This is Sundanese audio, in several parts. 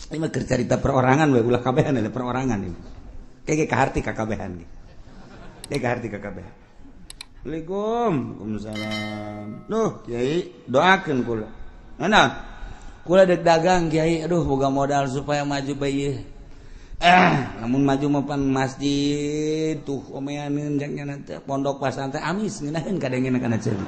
Ini mah keur carita perorangan we ulah kabehan ada perorangan ini. Kayak kaharti kakabehan ge. Kayak kaharti kakabehan. Assalamualaikum. Waalaikumsalam. Duh, Kiai, doakeun kula. Mana? Kula dek dagang Kiai, aduh boga modal supaya maju bae ieu. Lamun maju mah pan masjid tuh omeaneun jang nya teh pondok pasantren amis ngeunaheun kadengena kana ceuli.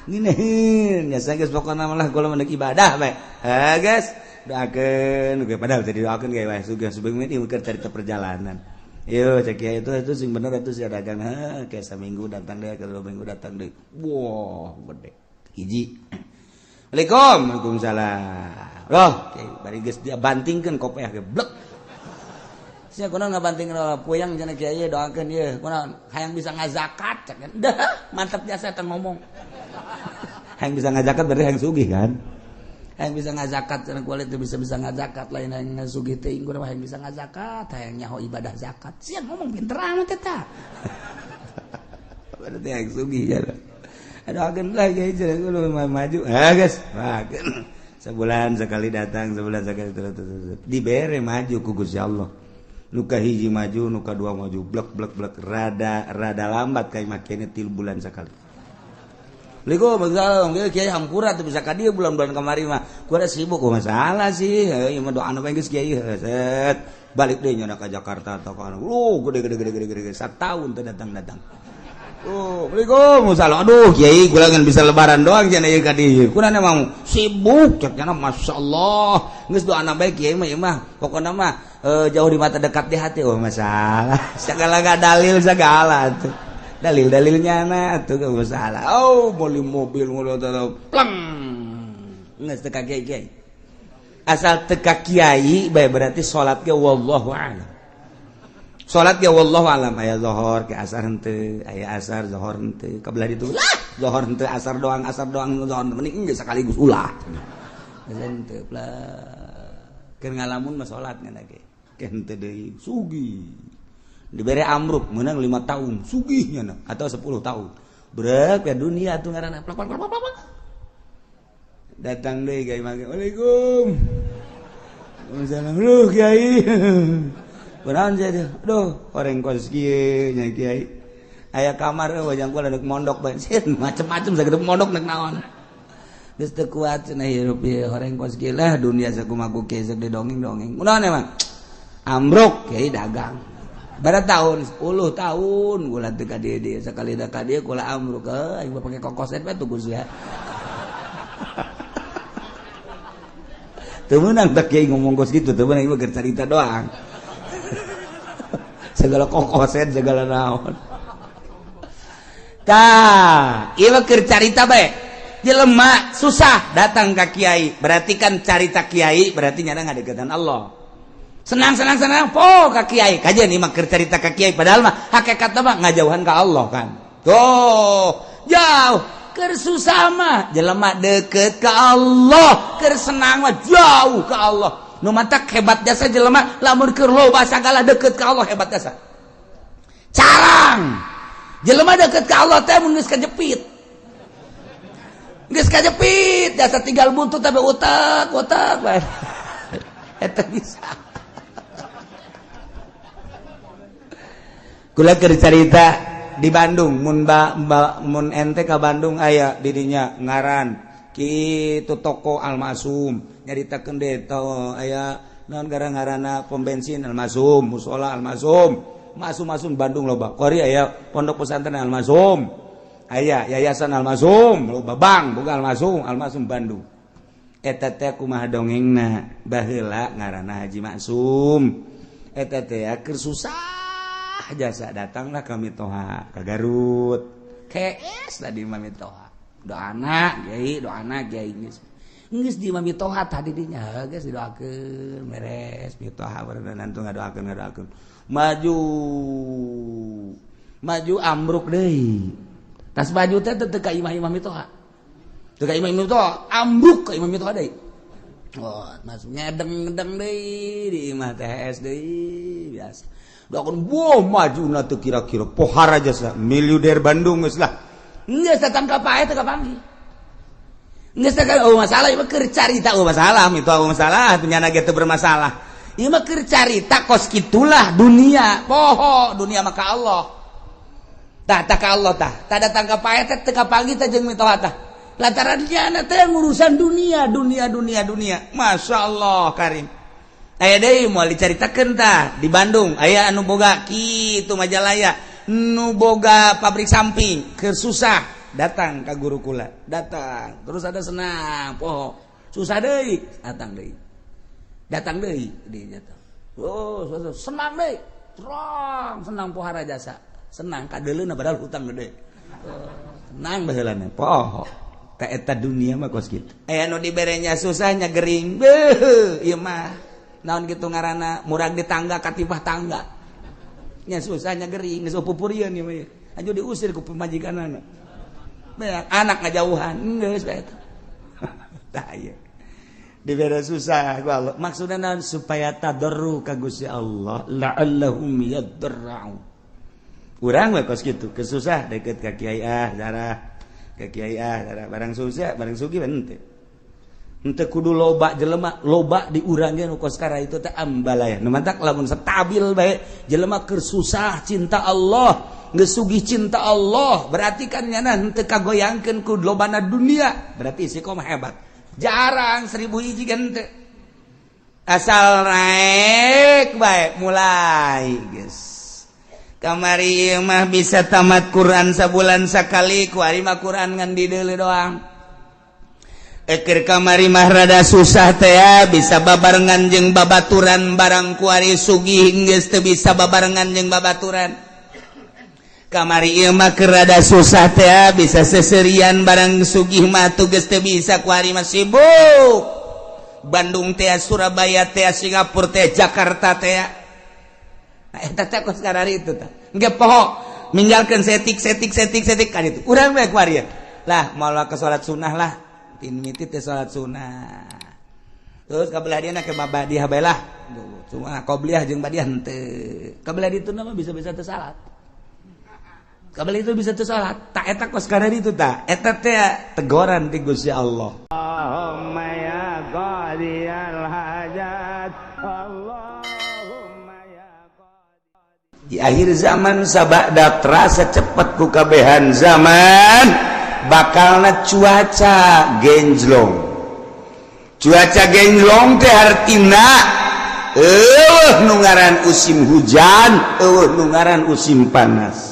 Ngeunaheun nya geus pokona mah lah kula mah ibadah bae. Ha geus doakeun ge padahal teh didoakeun ge wae sugih subuh ieu keur carita perjalanan. Yo cek kiai itu sing bener atuh sia dagang ha kayak saminggu datang deui ke 2 minggu datang deui. Wah, gede. Hiji. Assalamualaikum. Waalaikumsalam. Loh, kiai bari geus dia bantingkeun kopeah ge blek. Sia kunaon ngabantingkeun puyang cenah kiai doakeun ieu kunaon hayang bisa ngazakat cek. Dah, mantap jasa teh ngomong. Hayang bisa ngazakat berarti hayang sugih kan? Hayang bisa ngazakat cenah kulit teh bisa ngazakat lain hayang sugih teh inggur mah hayang bisa ngazakat, hayang nyaho ibadah zakat. Sia ngomong pinter amat eta. Berarti hayang sugih ya. Aduh lah kiai cenah kudu maju. Ah geus, doakeun. Sebulan sekali datang, sebulan sekali terus dibere maju ku Gusti Allah. Nuka hiji maju, nuka dua maju, blek blek blek rada rada lambat kayak makene 3 bulan sekali. Ligo masalah, kiai hampura teu bisa ka dieu bulan-bulan kamari mah. Kuda sibuk masalah sih, ieu mah doana bae geus kiai set. Balik deui nya ka Jakarta atau ka anu. Gede gede gede gede gede satahun teu datang-datang. Oh, Waalaikumsalam. Aduh, kiai kula ngan bisa lebaran doang cenah ieu ka dieu. Kuna emang sibuk cek nya masyaallah. Geus doana bae kiai mah ieu mah. Pokona mah jauh di mata dekat di hati. Oh, masalah. Segala ga dalil segala tuh. Dalil-dalilnya na tuh gak masalah. Oh, beli mobil mobil pleng. Geus teu ka kiai. Asal teu ka kiai bae berarti salat ge wallahu a'lam. Salat ge wallahu alam aya zuhur ke asar henteu, aya asar zuhur henteu, kabelah ditu lah zuhur henteu asar doang zuhur mending geus sekaligus ulah. Geus henteu plek. Keur ngalamun mah salat ngan ge. Ke henteu deui sugih. Dibere amruk meunang 5 tahun sugih nya atau 10 tahun. Brek ke dunia tuh ngaranna plek plek plek plek. Datang deui ka imah. Waalaikum. Waalaikumsalam. Lu kiai. Kunaon sia teh? Aduh, horeng kos kieu nya kiai. Aya kamar eueuh jang kula deuk mondok bae. Macem-macem sagede mondok nek naon. Geus teu kuat cenah hirup ieu horeng kos kieu lah dunia sakumaha ku kieu sok didongeng-dongeng. Kunaon emang? Ambruk kiai dagang. Bara tahun 10 tahun kula teu ka dieu dieu sakali da ka dieu kula ambruk heuh aing pake kokoset bae tuh Gus ya. Teu meunang teh kiai ngomong kos kitu teu meunang ieu mah carita doang. Segala kokoset segala naon. Tah, ieu keur carita bae. Jelema susah datang ka kiai, berarti kan carita kiai berarti nyana ngadeukeutan Allah. Senang-senang senang po ka kiai. Kajian ieu mah keur carita ka kiai padahal mah hakikatna mah ngajauhan ka Allah kan. Tuh, jauh. Keur susah mah jelema deukeut ka Allah, keur senang mah jauh ka Allah. Nu matak hebat jasa jelema lamun keur loba sagala deukeut ka Allah hebat jasa. Carang. Jelema deukeut ka Allah teh mun geus kajepit. Geus kajepit jasa tinggal buntut tapi utak-utak bae. Eta bisa. Kula keur carita di Bandung mun mun ente ka Bandung aya didinya ngaran kitu toko Almasum nyaritakeun deui teh aya naon gara-garana pom bensin Almasum, musola Almasum, masum-masum Bandung loba. Kori aya pondok pesantren Almasum, aya yayasan Almasum, loba bank boga Almasum, Almasum Bandung. Eta teh kumaha dongengna baheula ngaranna Haji Maksum. Eta teh keur susah jasa datanglah kami toha ka Garut. KS tadi mami toha. Doana kiai, doana kiai geus. Geus di mami toha tadi dinya geus didoakeun beres mitoha barengan nantu ngadoakeun ngadoakeun. Maju. Maju ambruk deui. Tas maju teh teu ka imah-imah mitoha. Teu ka imah-imah mitoha, ambruk ka imah mitoha deui. Oh, masuk ngedeng-ngedeng deui di imah THS deui biasa. Doakeun wah majuna teu kira-kira pohara jasa miliuder Bandung geus lah. Geus datang ka pae teu kapanggih. Geus teh oh masalah ieu keur carita, oh masalah itu, oh masalah punya ge teu bermasalah. Ieu mah keur carita kos kitulah dunia, poho dunia maka Allah. Tah tah ka Allah tah. Tah datang ka pae teh teu kapanggih teh jeung mitoha tah. Lantaran dia teh ngurusan dunia, dunia, dunia, dunia. Masya Allah karim. Aya deui moal dicaritakeun tah di Bandung, aya anu boga kitu Majalaya, nu boga pabrik samping, keur susah datang ke guru kula, datang terus ada senang, poho susah deui, datang deui, datang deui, di datang, oh senang deui, terang senang, pohara jasa senang kadeuleuna padahal hutang gede, senang baheulana, poho ka eta dunia mah kos kitu. Aya nu diberenya susahnya gering, beuh ieu mah naon kitu ngaranna, murag di tangga katipah tangga nya, susahnya gering geus pupurieun ieu mah, aju diusir ku pamajikanana, anak ngajauhan, geus bae eta. Tah ieu dibere susah ku Allah maksudna naon? Supaya tadarru ka Gusti Allah, la'allahum yadarra'u. Urang we kos kitu, kesusah deket ka kiai, ah darah ka kiai, ah darah, barang susah, barang sugih henteu henteu kudu loba jelema, loba di urang ge nu kos kara itu teh ambalaya. Nu mantak lamun stabil bae jelema keur susah cinta Allah, geus sugih cinta Allah, berarti kan nyana henteu kagoyangkeun ku lobana dunia, berarti istiqomah hebat. Jarang 1000 hiji kan henteu, asal naik bae mulai geus. Kamari ieu mah bisa tamat Quran sabulan sakali, kuari mah Quran ngan dideuleu doang. Eker kamari mah rada susah teh bisa babarengan jeung babaturan, barang kuari sugih geus teu bisa babarengan jeung babaturan. Kamari ieu mah keur rada susah teh bisa seserian, barang sugih mah tugas teu bisa, kuari mah sibuk Bandung teh, Surabaya teh, Singapura teh, Jakarta teh. Nah, eta teh kos karari itu teh engke poho ninggalkeun setik setik setik setik kan itu urang we kuari lah moal ke salat sunnah lah, tin miti teh salat sunnah terus kabelah dia ke badiah bae lah, cuma qobliyah jeung badiah henteu, kabelah ditu mah bisa-bisa teu salat, kabel itu bisa tuh salat. Tak eta kos karena itu tak eta teh teguran ti Gusti Allah. Allahumma ya qadiyal hajat, Allahumma ya qadi. Di akhir zaman sabada terasa cepet ku kabehan zaman bakalna cuaca genjlong. Cuaca genjlong teh artina eueuh nu ngaran musim hujan, eueuh nu ngaran musim panas.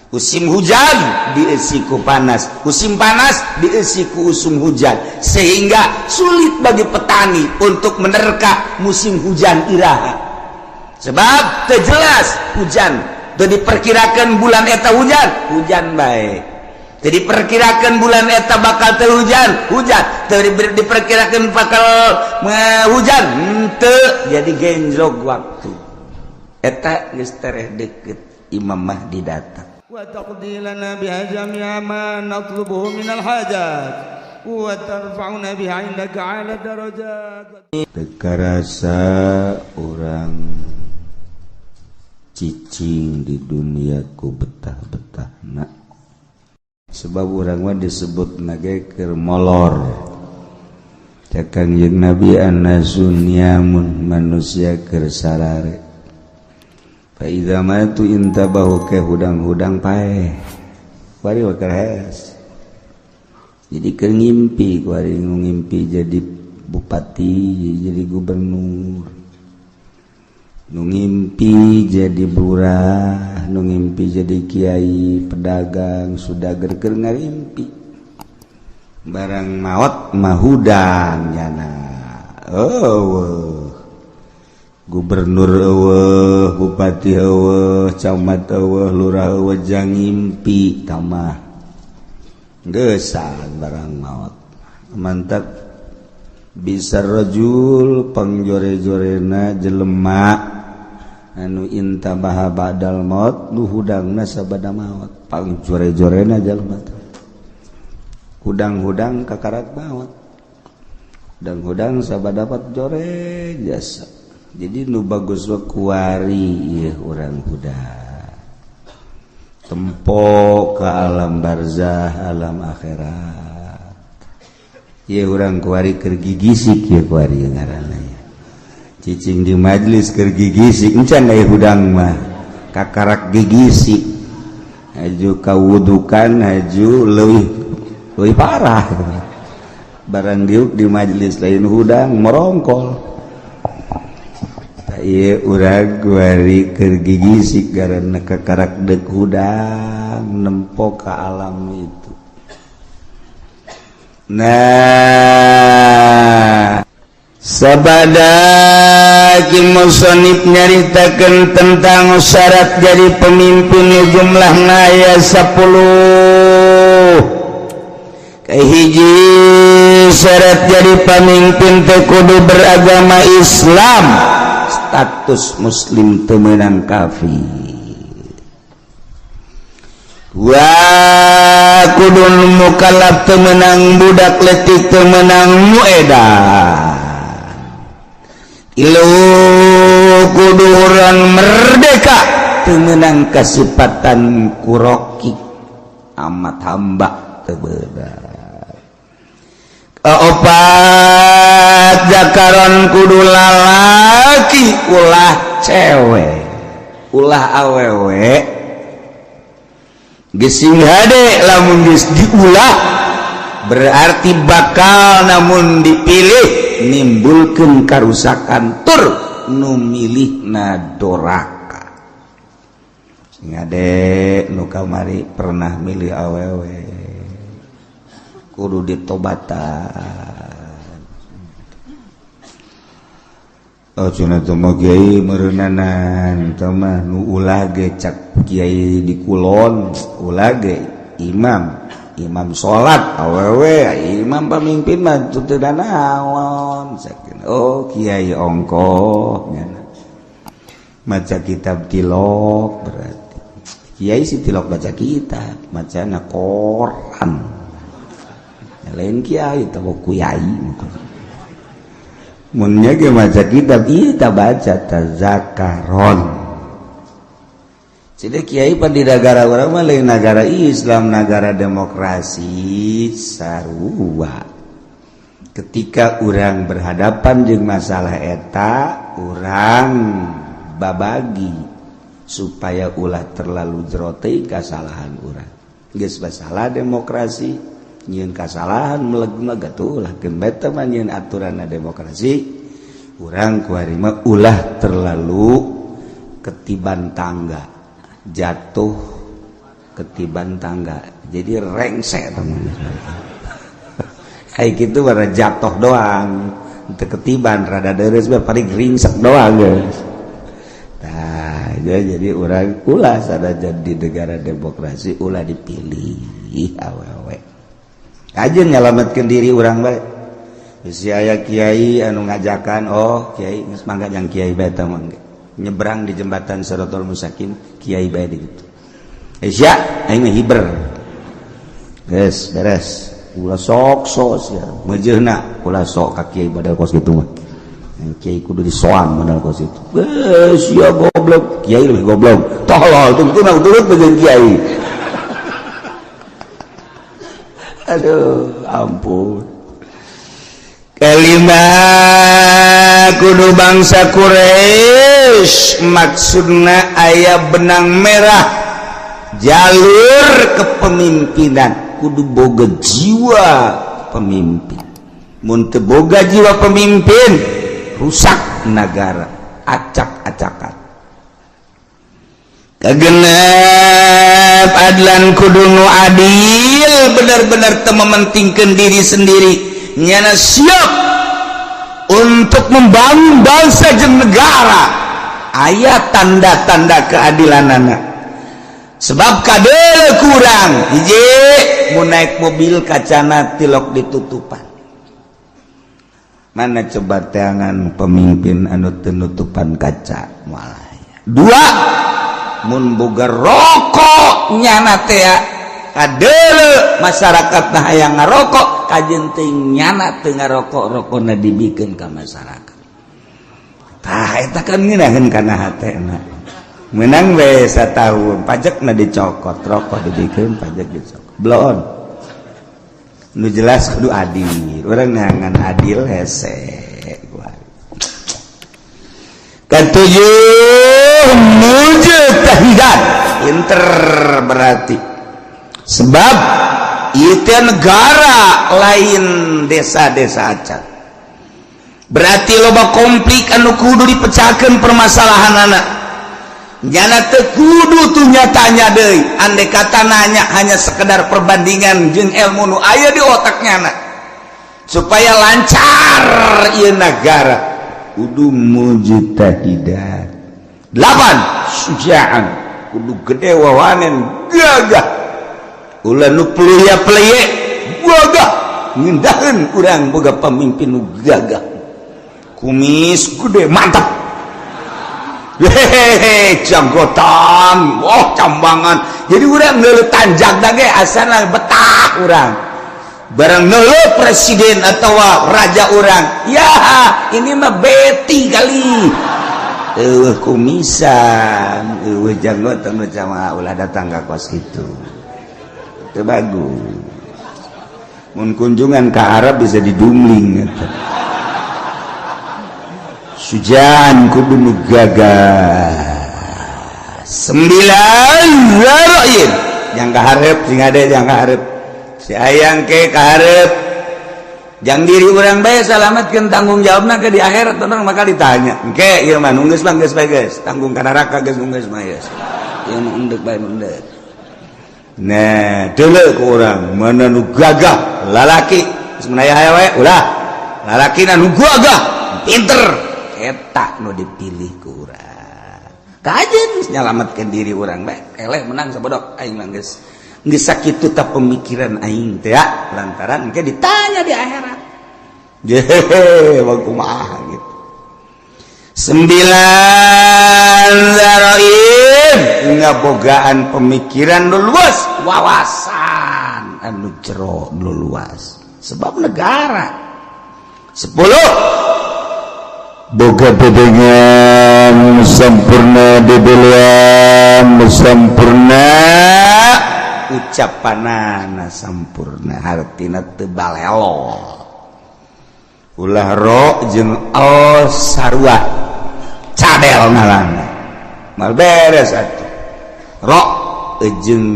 Musim hujan diisi ku panas, musim panas diisi ku usum hujan, sehingga sulit bagi petani untuk menerka musim hujan iraha, sebab terjelas hujan teu diperkirakan bulan eta hujan, hujan baik, jadi diperkirakan bulan eta bakal teu hujan, hujan, teu diperkirakan bakal hujan henteu, jadi genjlok waktu eta geus tereh deket Imam Mahdi datang. وتقضي لنا بها جميع ما نطلبه من الحاجات وترفعنا بها عندك على الدرجات. Teu karasa urang cicing di dunia ku betah-betahna, sebab urang mah disebut nage keur molor. Cek Kangjeng Nabi, annasu niyamun, manusia keur sarare, fa idza matu intabahu, ke hudang-hudang paeh, kuari keur hees, jadi keur ngimpi kuari, ngimpi jadi bupati, jadi gubernur, nu ngimpi jadi lurah, nu ngimpi jadi kiai, pedagang, sudager keur ngarimpi. Barang maot mah hudang nyana, oh gubernur eueuh, bupati eueuh, camat eueuh, lurah eueuh, jang ngimpi tamah gesan barang maot. Mantap bisa rajul pangjore-jorena jelema anu intabaha ba'dal maut, nu hudangna sabada maot, pangjore-jorena jelema hudang-hudang kakarak maot, hudang-hudang sabada dapat jore jasa. Jadi nu bagus wa kuari ieu urang hudang tempo ke alam barzah, alam akhirat. Ieu urang kuari keur gigisik ieu kuari ngaranna ya. Cicing di majelis keur gigisik encan aya hudang mah kakarak gigisik. Haju kawudukan haju leuwih leuwih parah. Barang diuk di majelis lain hudang merongkol. Ieu urang kuari keur gigisik karena kakarak deuk hudang nempo ka alam itu. Nah, sabada ki musonib nyaritakeun tentang syarat jadi pemimpin jumlahna aya 10. Kahiji syarat jadi pemimpin teh kudu beragama Islam, status muslim teu meunang kafir. Wa kudu mukallaf teu meunang budak leutik teu meunang nu edan. Ilu kudu urang merdeka teu meunang kasipatan kuroki amat hamba teu beunang. Opat jakaron kudu lalaki ulah cewek ulah awewe gesing hade lamun geus diulah berarti bakal namun dipilih nimbulkeun karusakan tur nu milihna doraka. Sing hade nu kamari pernah milih awewe kudu ditobatan. Oh cenah teh mah kiai meureunnanan teh mah nu ulah ge cak kiai di kulon ulah ge imam imam salat awewe imam pamimpin mah teu naon. Oh kiai ongkoh nyana maca kitab tilok berarti kiai si tilok baca kitab macana Quran lain kiai teh kiai mun nya ge maca kitab ieu ta baca tazakaron. Jadi kiai pan di nagara urang mah lain nagara Islam, nagara demokrasi sarua. Ketika urang berhadapan jeung masalah eta, urang babagi supaya ulah terlalu jero teuing kasalahan urang. Geus masalah demokrasi, nyieun kasalahan meleg-meleg atuh ulah keun bae teh mah nyieun aturanna demokrasi. Urang kuari mah ulah terlalu ketiban tangga, jatuh ketiban tangga, jadi rengsek teman. Kayak gitu bara jatuh doang, teu ketiban rada deres mah paling ringsek doang guys. Nah, jadi urang ulah sanajan di negara demokrasi ulah dipilih awewe. Kajeun nyalametkeun diri urang bae. Si aya kiai anu ngajakan, oh kiai geus mangga jang kiai bae teh mangga. Nyebrang di jembatan Siratal Mustaqim kiai bae di ditu. Sia aing mah hiber. Geus beres. Ulah sok sok sia. Meujeuhna ulah sok ka kiai badal kos kitu mah. Kiai kudu disoang badal kos itu. Geus sia goblok, kiai lebih goblok. Tolol tungtuna turut jeung kiai. Aduh, ampun. Kelima kudu bangsa Quraisy maksudna aya benang merah jalur kepemimpinan kudu boga jiwa pemimpin. Mun teu boga jiwa pemimpin rusak negara, acak-acakan. Kagenep adlan kudu nu adil, benar-benar teu mementingkeun diri sendiri, nyana siap untuk membangun bangsa jeung negara. Aya tanda-tanda keadilanana. Sebab kadele kurang hiji mun naik mobil kacana tilok ditutupan. Mana coba teangan pemimpin anu teu nutupan kaca malah. Dua, mun boga rokok nyana teh kadele masyarakat nah hayang ngarokok kajeun teh nyana teu ngarokok rokona dibikeun ka masyarakat. Tah eta kan ngeunaheun kana hatena. Menang we satahun pajakna dicokot, rokok dibikeun pajak dicokot. Bloon. Nu jelas kudu adil, urang neangan adil hese. Ketujuh mujtahidan, pinter berarti. Sebab itu negara lain desa-desa acan. Berarti loba konflik anu kudu dipecahkan permasalahan anak. Nyana teu kudu tuh nyatanya deui, andai kata nanya hanya sekedar perbandingan jeung ilmu nu aya di otaknya anak. Supaya lancar ieu negara kudu mujtahidan. 8 sujaan, kudu gede wawanen gagah. Ulah nu pleuya pleye gagah, ngindaheun urang boga pamimpin nu gagah. Kumis gede mantap. Hehehe, janggotan, wah cambangan. Jadi urang ngeuleuh tanjak ge asana betah urang. Barang ngeuleuh presiden atau raja urang, ya ini mah beti kali. Eueuh kumisan, eueuh janggotan jamaah ulah datang ka kos kitu. Teu bagus. Mun kunjungan ka Arab bisa didumling eta. Sujan kudu nu gagah. 9 ra'yin. Jang kaharep sing ade jang kaharep. Si ayang ke kaharep. Jang diri urang bae salametkeun tanggung jawabna ke di akhirat urang bakal ditanya. Engke ieu mah nu geus mah geus bae geus, tanggung ka neraka geus nu geus mah geus. Ieu mah endek bae endek. Nah, deuleu ku urang mana nu gagah lalaki geus menaya aya wae ulah. Lalakina nu gagah, pinter. Eta nu dipilih ku urang. Kajen nyalametkeun diri urang bae. Eleh menang sabodok aing mah geus. Geus sakitu ta pemikiran aing teh ya, lantaran engke ditanya di akhirat. Jehe, kumaha gitu. 9 zaraim ngabogaan pemikiran nu luas, wawasan anu jero nu luas. Sebab negara. 10 boga bedengan sempurna, debelian sempurna, ucapanana sampurna, hartina teu balelo. Ulah ro jeung al sarua cadel ngalana mal beres atuh. Ro jeung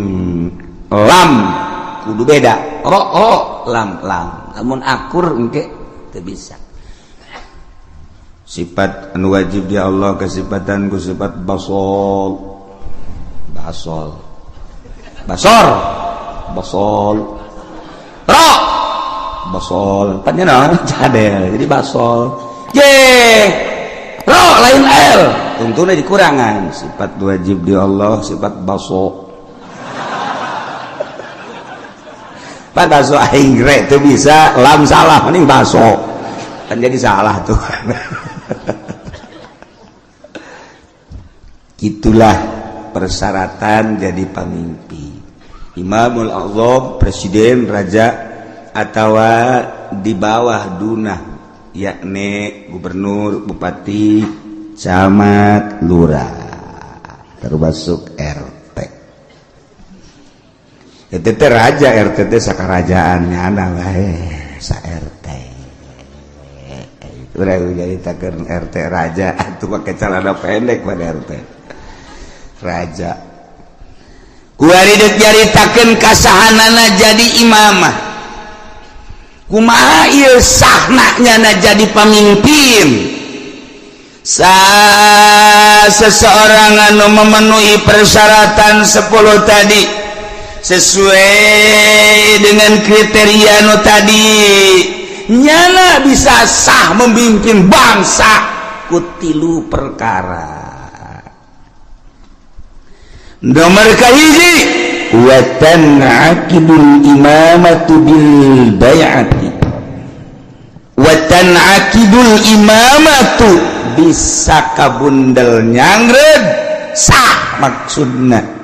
lam kudu beda, ro ro lam lam, lamun akur engke teu bisa. Sifat anu wajib di Allah kesifatan ku sifat basol, basol, basor, basol, ro, basol, tanya naon cadel jadi basol. J ro lain l tungtuna dikurangan. Sifat wajib di Allah sifat baso. Pak baso aing re teu bisa lam salah mending baso kan jadi salah tuh. Itulah persyaratan jadi pemimpin. Imamul A'zam, presiden, raja, atau di bawah dunah, yakni gubernur, bupati, camat, lurah, termasuk RT. Itu teh raja, RT teh sakarajaannya ana wae sa RT. Urang jadi takeun RT raja atuh make celana pendek pada RT. Raja. Kuari deuk nyaritakeun kasahanana jadi imamah. Kumaha ieu sahna nyana jadi pamimpin? Seseorang anu memenuhi persyaratan 10 tadi sesuai dengan kriteria nu tadi, nyana bisa sah memimpin bangsa ku tilu perkara. Nomor kahiji, wa tan'aqidul imamatu bil bai'ati. Wa tan'aqidul imamatu bisa kabundel nyangred sah maksudna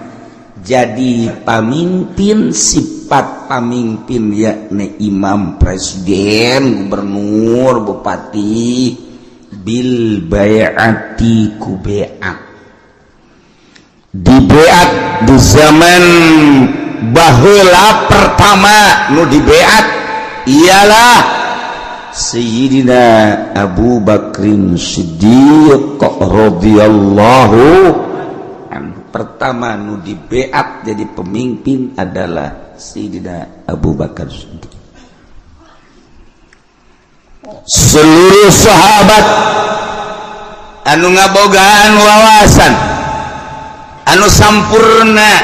jadi pamimpin, sifat pamimpin yakni imam, presiden, gubernur, bupati, bil bai'ati ku bai'at. Dibeat di zaman baheula pertama nu dibeat Ialah Sayyidina Abu Bakrin Siddiq radhiyallahu anhu. Pertama nu dibeat jadi pemimpin adalah Sayyidina Abu Bakar Siddiq. Seluruh sahabat anu ngabogaan wawasan anu sampurna,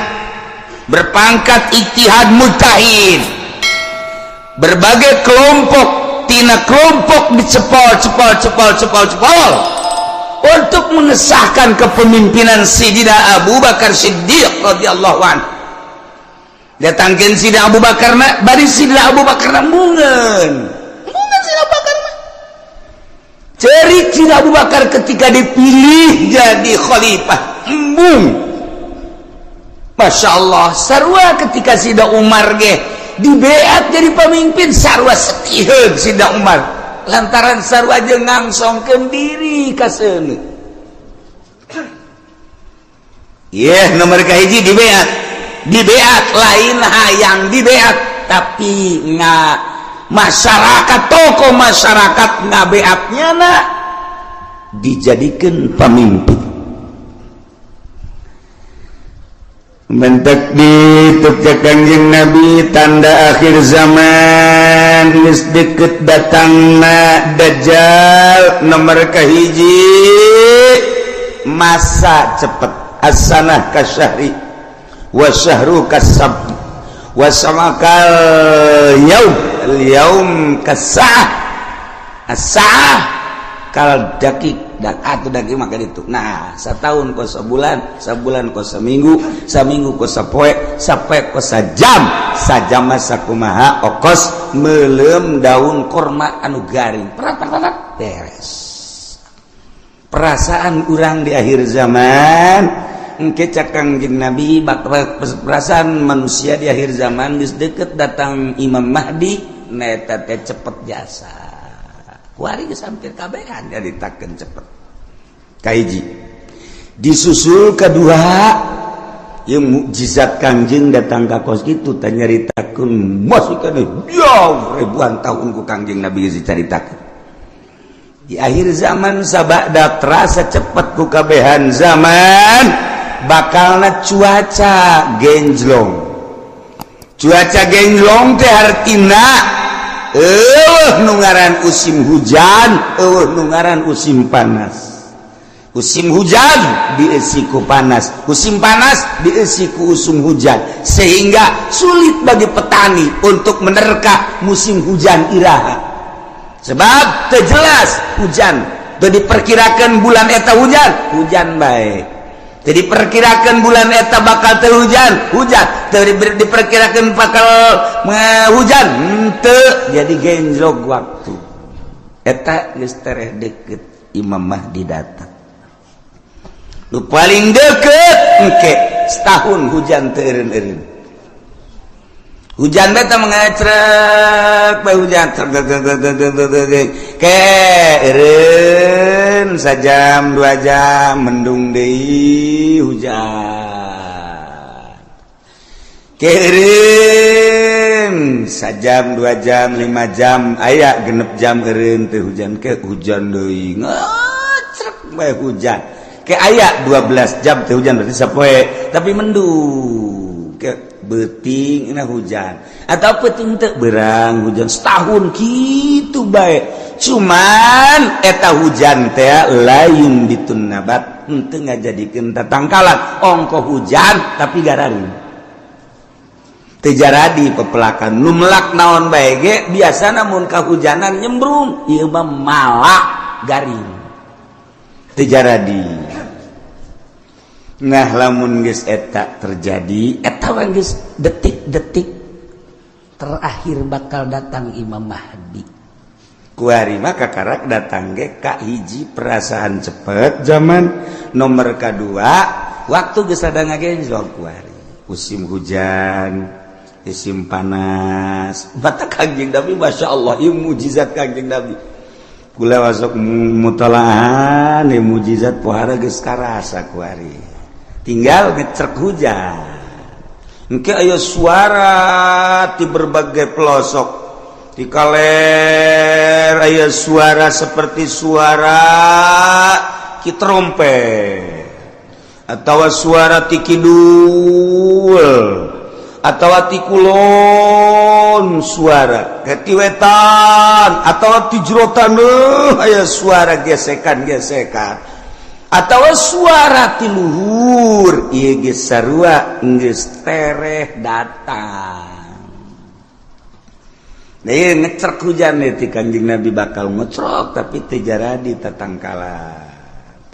berpangkat ijtihad mujtahid, berbagai kelompok tina kelompok dicepol cepol cepol cepol cepol untuk mengesahkan kepemimpinan Sayyidina Abu Bakar Siddiq radhiyallahu anhu. Datangkeun Sayyidina Abu Bakar na bari Sayyidina Abu Bakar na embungeun embungeun. Sayyidina Abu Bakar mah cerik. Sayyidina Abu Bakar ketika dipilih jadi khalifah embung, Masya Allah. Sarua ketika Sayyidina Umar ge dibeat jadi pemimpin, sarua setiheun Sayyidina Umar lantaran sarua jeung ngangsongkeun diri ka seuneu. Yeh, nomor kahiji dibeat, dibeat lain hayang dibeat, tapi nggak masyarakat, tokoh masyarakat ngabeatnya na dijadikan pemimpin. Mentek dituk Kangjeng Nabi tanda akhir zaman geus deket datangna Dajjal, nomor kahiji masa cepet, as-sanah kasyahri wa syahru kasab wa samakal yaum al yaum kasah as-sa'ah kal dakik dan atau daging maka itu. Nah, setahun kos sebulan, sebulan kos seminggu, seminggu kos sapoe, sapoe kos sajam, sajam masa kumaha okos melem daun korma anu garing, perat perat beres. Perasaan urang di akhir zaman engke cak Kangjeng Nabi, perasaan manusia di akhir zaman geus deket datang Imam Mahdi, neta teh cepet jasa. Kuari geus hampir kabehan nyaritakeun cepet. Kahiji disusul kedua yang mukjizat Kangjeng datang ka kos kitu teh nyaritakeun masih keneh jauh ribuan tahun ku Kangjeng Nabi geus dicaritakeun. Di akhir zaman sabada terasa cepet ku kabehan zaman bakalna cuaca genjlong. Cuaca genjlong teh hartina eueuh nu ngaran musim hujan, eueuh nu ngaran musim panas. Musim hujan dieusi ku panas, musim panas dieusi ku usum hujan, sehingga sulit bagi petani untuk menerka musim hujan iraha, sebab teu jelas hujan. Teu diperkirakan bulan eta hujan, hujan bae. Teu diperkirakan bulan eta bakal teu hujan, hujan. Teu diperkirakan bakal hujan, henteu. Jadi genjlok waktu eta geus tereh deket Imam Mahdi datang. Nu paling deket engke setahun hujan teu eureun-eureun. Hujan beta mengecrek bae, hujan trek ke eureun sajam 2 jam, mendung deui, hujan ke eureun sajam 2 jam, 5 jam, aya 6 jam eureun teu hujan, ke hujan deui, ngecrek bae hujan, ke aya 12 jam teu hujan, berarti sapoe tapi mendung, ke beuting na hujan atau peuting teu berang hujan. Setahun gitu bae, cuman eta hujan teh lain bitun nabat, henteu ngajadikeun tatangkalan. Ongko hujan tapi gararing, teu jaradi pepelakan. Nu melak naon bae ge biasana mun kahujanan nyembrung, ieu mah malak garing, teu jaradi. Nah, lamun geus eta terjadi, eta mah geus detik-detik terakhir bakal datang Imam Mahdi. Kuari mah kakarak datang ge ka hiji perasaan cepet zaman, nomor kedua waktu geus ada ngagenjlok kuari musim hujan, musim panas. Mata Kangjeng Nabi, Masya Allah, ieu mukjizat Kangjeng Nabi. Kula masuk mutolaahan ieu mukjizat pohara geus karasa kuari. Tinggal ngecrek hujan engke aya suara di berbagai pelosok. Ti kaler aya suara seperti suara ki trompet atau suara ti kidul atau ti kulon suara ke ti wetan atau ti jero taneuh aya suara gesekan-gesekan atau suara ti luhur ieu geus sarua geus tereh datang. Nah, ngecrek hujan nih ti Kanjeng Nabi bakal ngecrok tapi teu jaradi tatangkala.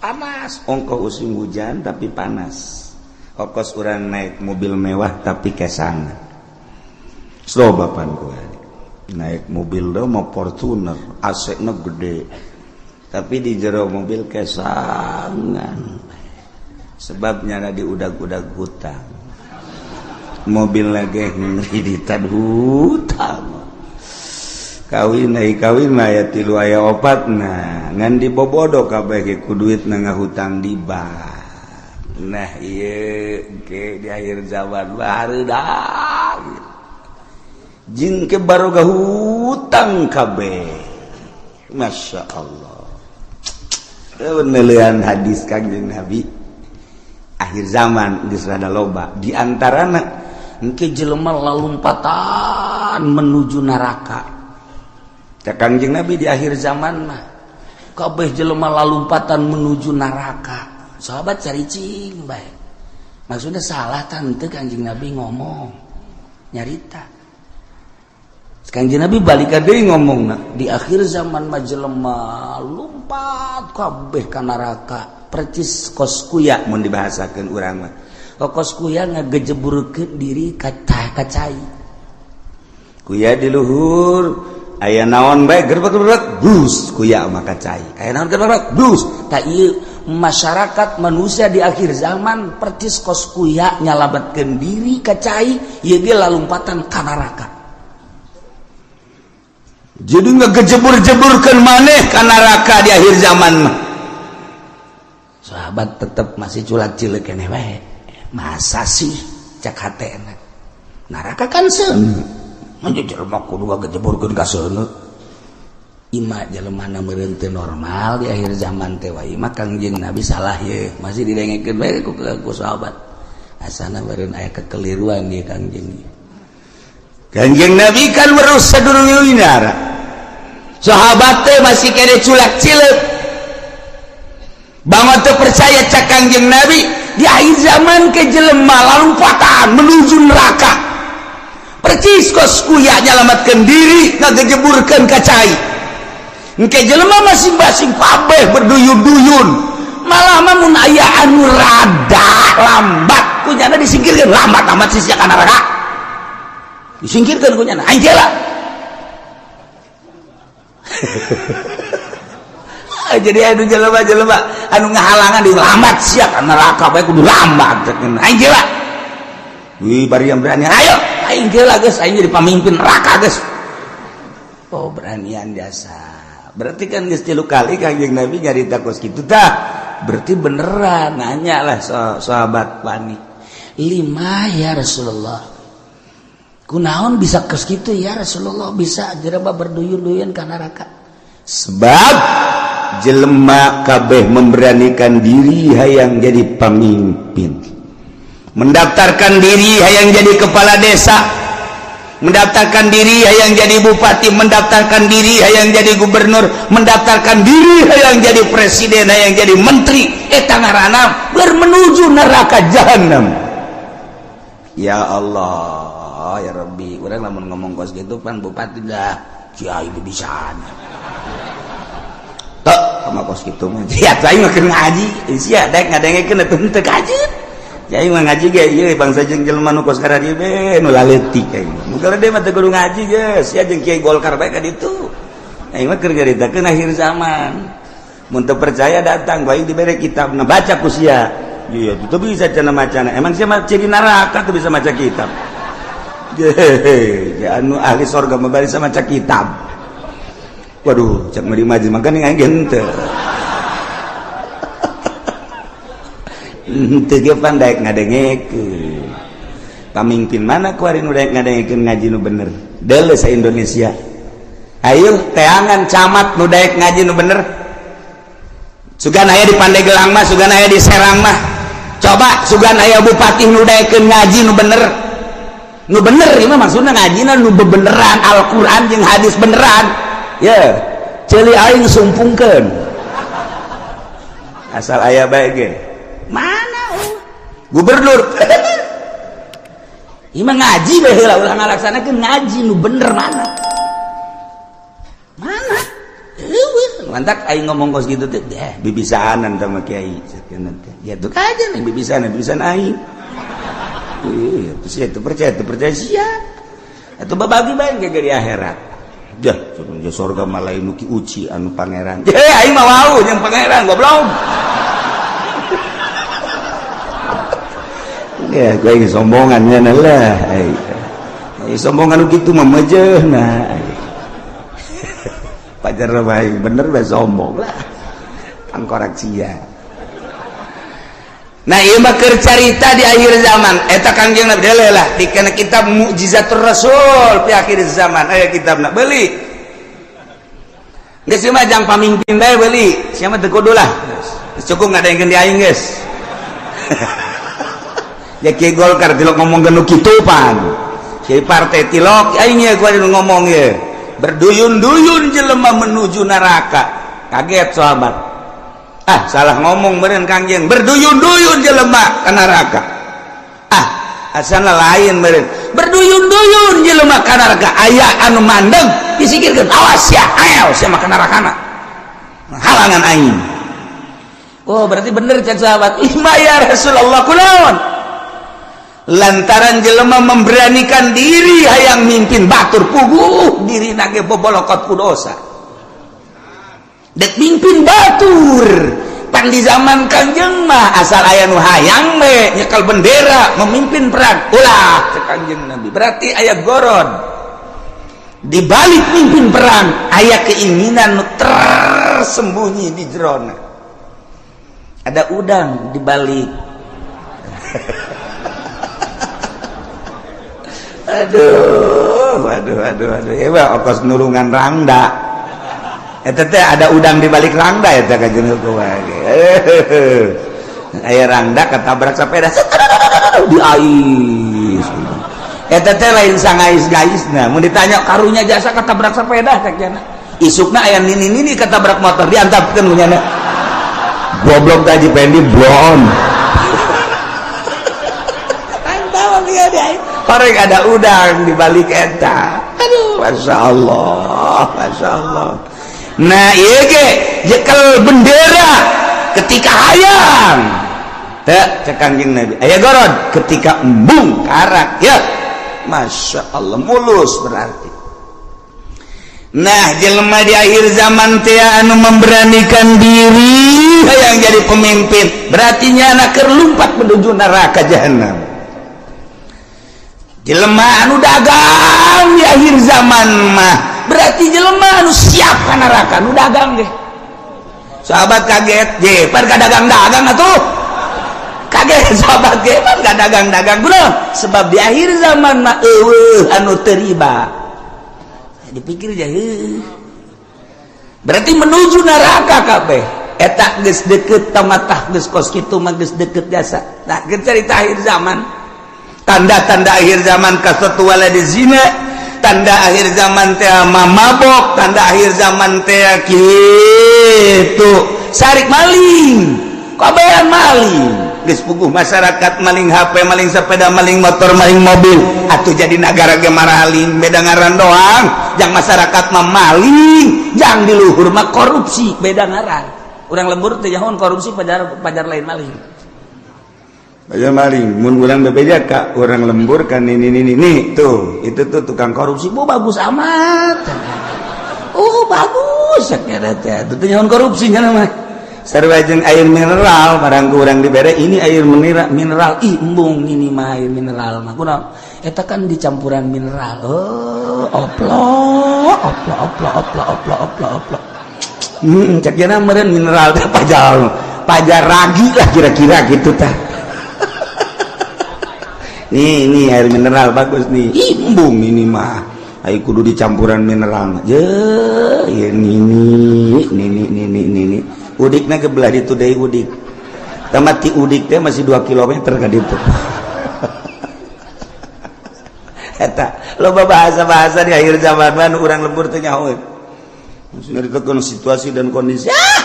Panas, ongkoh musim hujan tapi panas. Okos urang naik mobil mewah tapi kesangan. Slow bapan gua. Naik mobil do mau Fortuner, AC-na gede. Tapi di jero mobil kesangan. Sebabnya di udag-udag hutang. Mobil lagi ngreditan hutang. Kawin ai kawin mah aya tilu aya opat nah ngan dibobodo kabeh ge ku duit na ngahutang di bank. Nah ieu ge di akhir zaman barudak jin ke baroga hutang kabeh. Masya Allah. Penelian hadis Kanjeng Nabi akhir zaman geus rada loba di antarana engke jelema lalumpatan menuju neraka. Kangjeng Nabi di akhir zaman mah kabeh jelema lalumpatan menuju neraka. Sahabat cari cing bae. Maksudnya salah tante Kangjeng Nabi ngomong nyarita. Kangjeng Nabi balik deui ngomongna di akhir zaman mah jelema lumpat kabeh ka neraka. Percis kos kuya mun dibahasakeun urang mah. Kos kuya ngagejeburkeun diri ka cai. Kuya di luhur aya naon bae gerbek-gerbek bus kuya maka cai. Aya naon gerbek bus. Ta ieu masyarakat manusia di akhir zaman percis kos kuya nyalametkeun diri ka cai ieu ge lalumpatan ka neraka. Jadi ngagejeburjeburkeun maneh ka neraka di akhir zaman mah. Sahabat tetep masih culak cileuk keneh wae. Masa sih cak hatena. Neraka kan seuneu. Manja jelema kudu ngagejeburkeun ka seuneu. Ima jelema na meureun teu normal di akhir zaman teh wae mah Kangjeng Nabi salah ye masih didengekeun bae ku sahabat. Asana meureun aya kekeliruan ieu Kangjeng. Kangjeng Nabi kan weruh sadurunge. Sahabat teh masih kene culak cileuk. Bangun teu percaya cak Kangjeng Nabi di akhir zaman ke jelema lalumpatan menuju neraka. Percis kos kuya nyalamatkeun diri ngagejeburkeun ka cai. Engke jelema masing-masing kabeh berduyun-duyun. Malah mah mun aya anu rada lambat kunyana disingkirkeun, lambat amat sih sia ka neraka. Disingkirkeun kunyana, aing lah. Jadi anu jelema-jelema anu ngahalangan di lambat sia ka neraka bae kudu lambat aing lah. Wih bari yang berani ayo aing geula geus aing jadi pamimpin neraka geus. Oh beranian jasa. Berarti kan geus 3 kali Kangjeng Nabi nyarita kos kitu tah. Berarti beneran nanya lah sahabat wani. Lima ya Rasulullah. Kunaon bisa kos kitu ya Rasulullah bisa jelema berduyun-duyun ka neraka. Sebab jelema kabeh memberanikan diri hayang jadi pamimpin. Mendaftarkan diri hayang jadi kepala desa, mendaftarkan diri hayang jadi bupati, mendaftarkan diri hayang jadi gubernur, mendaftarkan diri hayang jadi presiden, hayang jadi menteri. Eta ngaranna bermenuju neraka jahanam. Ya Allah, ya Rabbi, urang lamun ngomong kos gitu pan bupati dah kiai bisa. Tok sama kos kitu mah. Sia aing mah keur ngaji, sia daek ngadengekeun atuh teu kajeun. Jadi mah ngaji ge ieu bangsa jeung jelema nu kos karadieu be nu laletik aing. Nu gede mah teu kudu ngaji geus, sia jeung kiai Golkar bae ka ditu. Aing mah keur nyaritakeun akhir zaman. Mun teu percaya datang bae dibere kitabna baca ku sia. Iya, itu bisa cenah macana. Emang sia mah ciri neraka teu bisa maca kitab. Hehehe, anu ahli sorga mah bisa maca kitab. Waduh, cak mah di majelis mangkane aing henteu. Henteu ge pan daek ngadengekeun. Pamimpin mana kuari nu daek ngadengekeun ngaji nu bener? Deuleu sa Indonesia. Ayo teangan camat nu daek ngaji nu bener. Sugan aya di Pandeglang mah, sugan aya di Serang mah. Coba sugan aya bupati nu daekeun ngaji nu bener. Nu bener ieu mah maksudna ngajina nu bebeneran Al-Qur'an jeung hadis beneran. Ye, ceuli aing sumpungkeun. Asal aya bae ge. Mana gubernur? Ieu mah ngaji bae heula ulah ngalaksanakeun ngaji nu bener mana? Mana? Mantak aing ngomong kos gitu teh, bibisaanan sama kiai sakieu teh. Gitu aja nih bibisaanan, bibisan aing. Iya, itu percaya sia. Atuh babagi bae ge di akhirat. Jah, cenah surga mah lain nu Ki Uci anu pangeran. Eh, aing mah wau jeung pangeran goblok. Ya, gue ini sombongan ya lah. Sombongan gitu mah mejeuhna. Pajar baik bener bae sombong lah. Angkorak sia. Nah, ieu mah keur carita di akhir zaman. Eta Kangjeng Nabi deuleu lah di kana kitab Mukjizatur Rasul fi akhir zaman. Aya kitabna beuli. Geus mah jang pamimpin bae beuli. Sia mah teu kudu lah. Geus cukup ngadengkeun di aing geus. Ya Kiai Golkar tilok ngomong genu kitu pan. Kiai partai tilok aing ye gua ngomong ye. Berduyun-duyun jelema menuju neraka. Kaget sahabat. Ah, salah ngomong meureun Kangjeng. Berduyun-duyun jelema ka neraka. Ah, asana lain meureun. Berduyun-duyun jelema ka neraka. Aya anu mandeg disikirkeun, awas sia, ayo sia mah ka nerakana. Halangan aing. Oh, berarti bener cek sahabat. Ima ya Rasulullah kunaon? Lantaran jelema memberanikan diri hayang mimpin batur puguh diri nage bobolokot ku dosa. Dek mimpin batur pan di zaman Kangjeng mah asal aya nu hayang we nyekel bendera memimpin perang ulah cek Kangjeng Nabi. Berarti aya goron di balik mimpin perang, aya keinginan nu tersembunyi di jerona. Ada udang di balik. Aduh, aduh, aduh, aduh. Ya, okos nurungan rangda. Eta teh ada udang di balik rangda eta kajeun kumaha ge. Aya rangda ketabrak sepeda di ais. Eta teh lain sangais-gaisna. Mun ditanya karunya jasa ketabrak sepeda cek cenah. Isukna aya nini-nini ketabrak motor diantapkeun ku nyana. Goblok teh Haji Pendi blon. Antawang ieu di ais. Korek ada udang di balik eta. Aduh, masya Allah, masya Allah. Nah, ieu ge jekel bendera ketika hayang. Teu cek Kangjeng Nabi. Aya gorod ketika embung karak ya. Masya Allah mulus berarti. Nah, jelema di akhir zaman teh anu memberanikan diri hayang jadi pemimpin, berarti nyana keur lumpat menuju neraka jahanam. Jelema anu dagang di akhir zaman mah berarti jelema anu siap ka neraka nu dagang deh. Sahabat kaget, je pan ka dagang-dagang atuh. Kaget sahabat ge pan ka dagang-dagang kunaon? Sebab di akhir zaman mah eueuh anu teu riba. Dipikir aja heuh. Berarti menuju neraka kabeh. Eta geus deukeut tamatah geus kos kitu mah geus deukeut jasa. Nah, geus carita akhir zaman. Tanda-tanda akhir zaman kasatu waladi zina, tanda akhir zaman teh mabok, tanda akhir zaman teh kitu sarik maling, kabehan maling. Geus puguh masyarakat maling HP, maling sepeda, maling motor, maling mobil. Atuh jadi nagara ge maraling, beda ngaran doang. Jang masyarakat mah maling, jang di luhur mah korupsi, beda ngaran. Urang lembur teh jahon korupsi pajar lain maling. Pajar maling, mun urang bebeja ka urang lembur kan ini tuh, itu tuh tukang korupsi, bu bagus amat. Oh bagus sakira teh, itu nyaon korupsi nya mah. Sarua jeung air mineral, barang ku urang dibere ini air mineral, ih embung ini mah air mineral mah. Kunaon? Eta kan dicampuran mineral. Oh, oplo oplo oplo oplo oplo oplo oplo. Cek jana meureun mineral teh pajar ragi lah kira-kira gitu tah. Nih, ini air mineral bagus nih. Ih, embung ini mah. Ai kudu dicampuran mineral. Je, ieu nini nini nini nini. Udikna ge belah ditu deui udik. Tamat ti udik teh masih 2 km ka ditu. Eta loba bahasa-bahasa di akhir zaman mah urang lembur teh nyaho. Nyaritakeun situasi dan kondisi. Ah!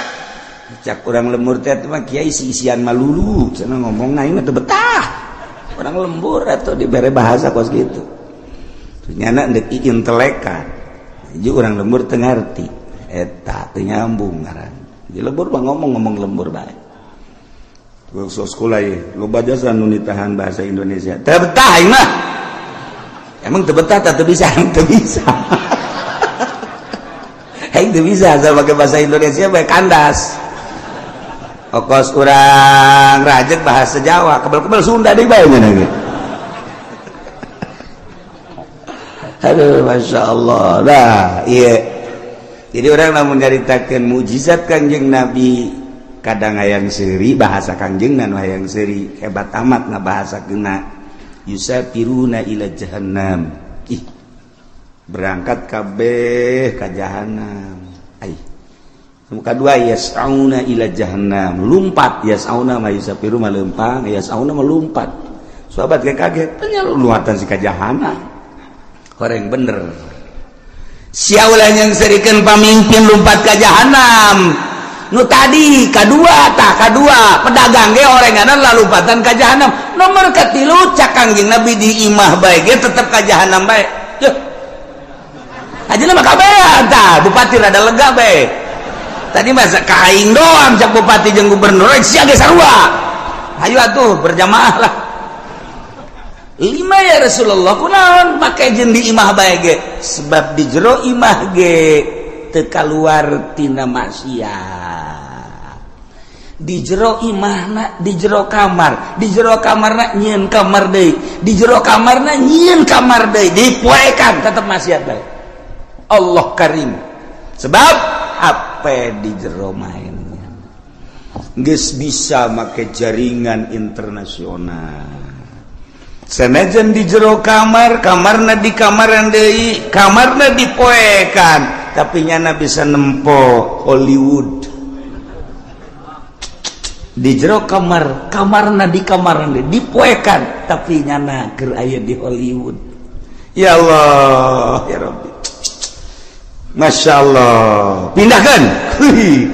Cak urang lembur teh mah kiai isi-isian malulu cenah ngomong aing mah teu betah. Urang lembur atuh dibere bahasa kos kitu. Nyana deuk intelekan. Jadi urang lembur teu ngarti. Eta teu nyambung ngaran. Jadi lembur mah ngomong-ngomong lembur bae. Sekolah ye, loba jasa nu nitahan bahasa Indonesia. Teu betah aing mah. Emang teu betah teu bisa, teu bisa. Aing teu bisa asal pakai bahasa Indonesia bae kandas. Okos urang rajek bahasa Jawa, kebel-kebel Sunda deui bae nya ge. Aduh, Masya Allah. Nah, iya. Jadi orang lamun nyaritakeun mukjizat Kangjeng Nabi, kadang hayang seuri bahasa Kangjeng nu hayang seuri hebat amat ngabahasakeunna. Yusafiruna ila jahannam. Ih, berangkat kabeh ka jahannam. Ai. Nu kadua yas'auna ila jahannam. Lumpat yas'auna ma yusafiru ma leumpang, yas'auna ma lumpat. Sahabat ge kaget, tanya luatan si ka jahannam. Horeng bener. Sia ulah nyangserikeun pamimpin lumpat ka jahannam. Nu tadi kadua tah kadua pedagang ge orenganan lalumpatan ka jahannam. Nomor katilu cak Kangjeng Nabi di imah bae ge tetep ka jahannam bae. Yuh. Ajeuna mah kabehan tah bupati rada lega bae. Tadi mah ka aing doang cak bupati jeung gubernur sia ge sarua. Hayu atuh berjamaah lah. Lima ya Rasulullah kunaon make jeung di imah bae ge sebab di jero imah ge teu kaluar tina maksiat. Di jero imahna di jero kamar, di jero kamarna nyieun kamar deui, di jero kamarna nyieun kamar deui, dipoekan tetep maksiat bae. Allah karim. Sebab HP di jero mainnya geus bisa make jaringan internasional. Senajan di jero kamar, kamarna di kamaran deui, kamarna dipoekan, tapi nyana bisa nempo Hollywood. Di jero kamar, kamarna di kamaran deui, dipoekan, tapi nyana keur aya di Hollywood. Ya Allah, ya Rabbi. Masya Allah. Pindahkan.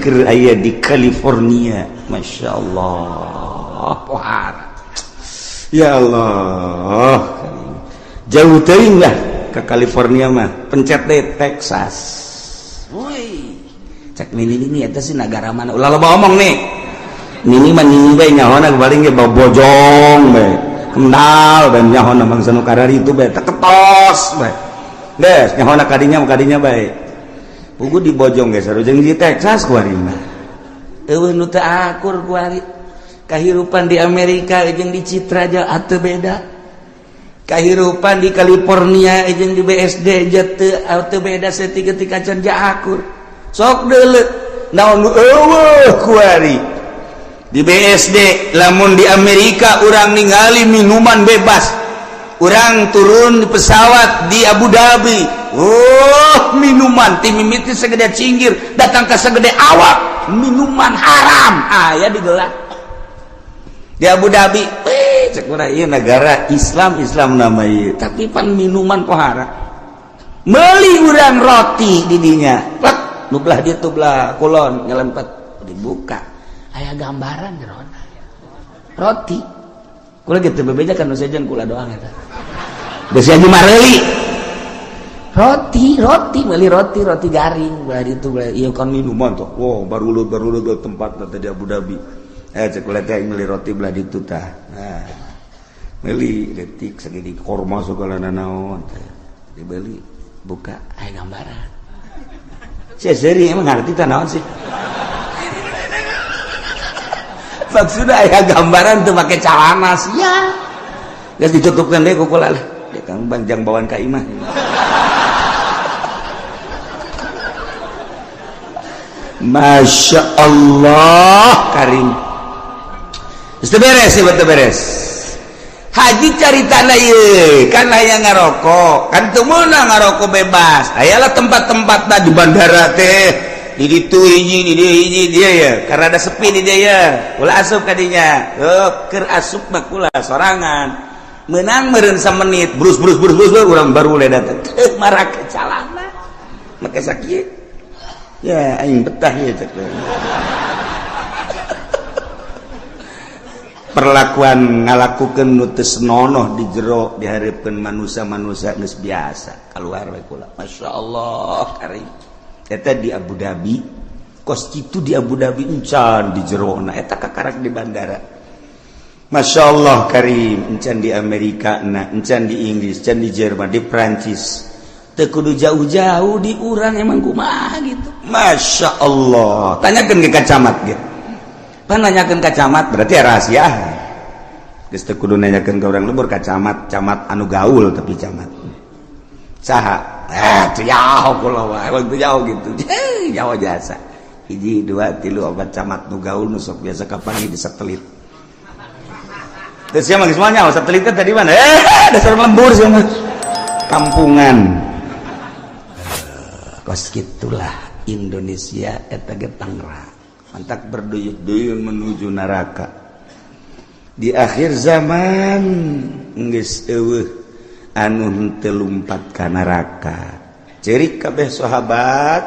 Keur aya di California. Masya Allah. Pohara. Ya Allah. Jauh teuing lah ke California mah. Pencet deh Texas. Woi. Cek nini nini eta sih negara mana? Ulah loba omong nih. Nini mah nini bae nyahona paling ge bojong bae. Kendal bae nyahona bangsa nu kararitu bae teketos bae. Geus nyahona kadinya kadinya bae. Pugu di bojong geus sarua jeung di Texas kuari mah. Eueuh nu teu akur kuari. Kahirupan di Amerika jeung di Citra aja ateu beda. Kahirupan di California jeung di BSD aja teu beda saeutik ketika can akur. Sok deuleu naon nu eueuh kuari. Di BSD lamun di Amerika urang ningali minuman bebas. Urang turun di pesawat di Abu Dhabi. Oh, minuman ti mimiti segede cinggir datang ke segede awak, minuman haram aya digelar. Di Abu Dhabi, cek urang ieu negara Islam, Islam nama ieu, tapi pan minuman pohara. Meuli urang roti di dinya. Plek, nu belah ditu belah kulon nyelempet dibuka. Aya gambaran jerona. Roti. Kula gitu bebeja kan nu sejen kula doang eta. Geus aja mareuli. Roti, roti, meuli roti, roti garing belah ditu belah ieu kan minuman tuh. Wow, barulut ke tempat teh di Abu Dhabi. Cek kula teh meuli roti belah ditu tah. Nah, meuli detik segini korma segala nanaon teh. Dibeli, buka aya gambaran. Sia seuri emang ngarti tah naon sih? Maksudnya aya gambaran tuh make calana sia. Geus ditutupkeun deui ku kula lah. Dia kang banjang bawaan ka imah. Masya Allah karim. Geus beres sih, betul beres. Haji caritana ieu kan aya ngarokok kan teu meunang ngarokok bebas. Ayalah tempat-tempat di bandara teh di ditu hiji di dieu hiji dia ya karena ada sepi di dia ya ulah asup kadinya. Oh, keur asup mah kula sorangan. Menang meureun samenit brus brus brus brus urang baru le datang teu marake calana make sakieu ya aing betah ieu cek. Perlakuan ngalakukeun nu teu senonoh di jero dihareupeun manusia-manusia geus biasa keluar we kula. Masyaallah karim eta di Abu Dhabi kos kitu di Abu Dhabi encan di jerona eta kakarak di bandara. Masya Allah karim encan di Amerika na encan di Inggris encan di Jerman di Prancis teu kudu jauh-jauh di urang emang kumaha gitu. Masya Allah tanyakeun ke camat gitu. Nanyakeun ka camat berarti ya rahasia. Geus teu kudu nanyakeun ka urang lembur ka camat, camat anu gaul tapi camat. Saha? Teu jauh kula wae, emang teu jauh gitu. Jauh jasa. Hiji, dua, tilu, opat camat nu gaul nu sok biasa kapanggih di satelit. Terus sia mah geus moal nyaho satelit teh di mana? Dasar lembur sia mah. Kampungan. Kos kitulah Indonesia eta ge Tangerang. Mantak berduyun-duyun menuju neraka. Di akhir zaman geus eueuh anu henteu lumpat ka neraka. Cerik kabeh sahabat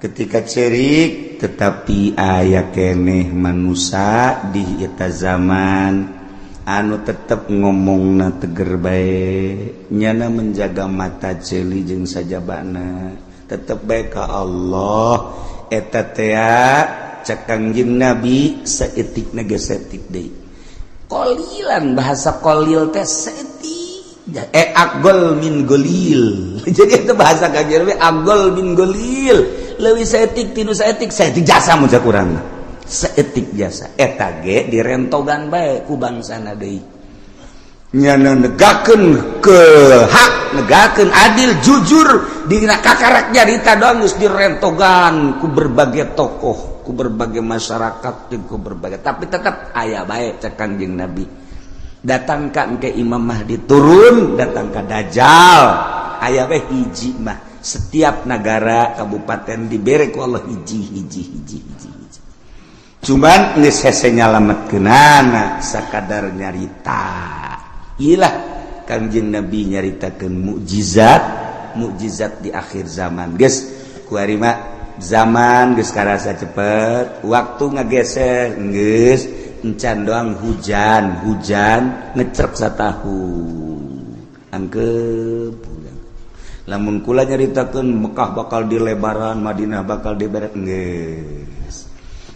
ketika cerik tetapi aya keneh manusia di eta zaman anu tetep ngomongna teger bae nyana menjaga mata ceuli jeung sajabana tetep bae ka Allah. Eta tea cek Kangjeng Nabi saeutikna ge saeutik deui. Qalilan bahasa qalil teh saeutik. Agol min golil. Jadi itu bahasa Kangjeng Nabi agol min golil. Leuwih saeutik tinu saeutik, saeutik jasa mun cek urang mah. Saeutik jasa. Eta ge direntogan bae ku bangsana deui. Nyana negakeun ke hak, negakeun adil, jujur dina kakarak nyarita doang geus direntogan ku berbagai tokoh, ku berbagai masyarakat, ku berbagai tapi tetap aya bae cek Kangjeng Nabi. Datangkan ke Imam Mahdi turun, datang ka Dajjal, aya bae hiji mah. Setiap negara kabupaten dibere ku Allah hiji hiji hiji hiji. Cuman geus hese nyalametkeunana sakadar nyarita. Ilah Kangjeng Nabi nyaritakeun mukjizat, mukjizat di akhir zaman. Geus kuari mah zaman geus karasa cepet, waktu ngageser geus encan doang hujan, hujan ngecrek satahun. Angkep lamun kula nyaritakeun Mekah bakal dilebaran, Madinah bakal diberet geus.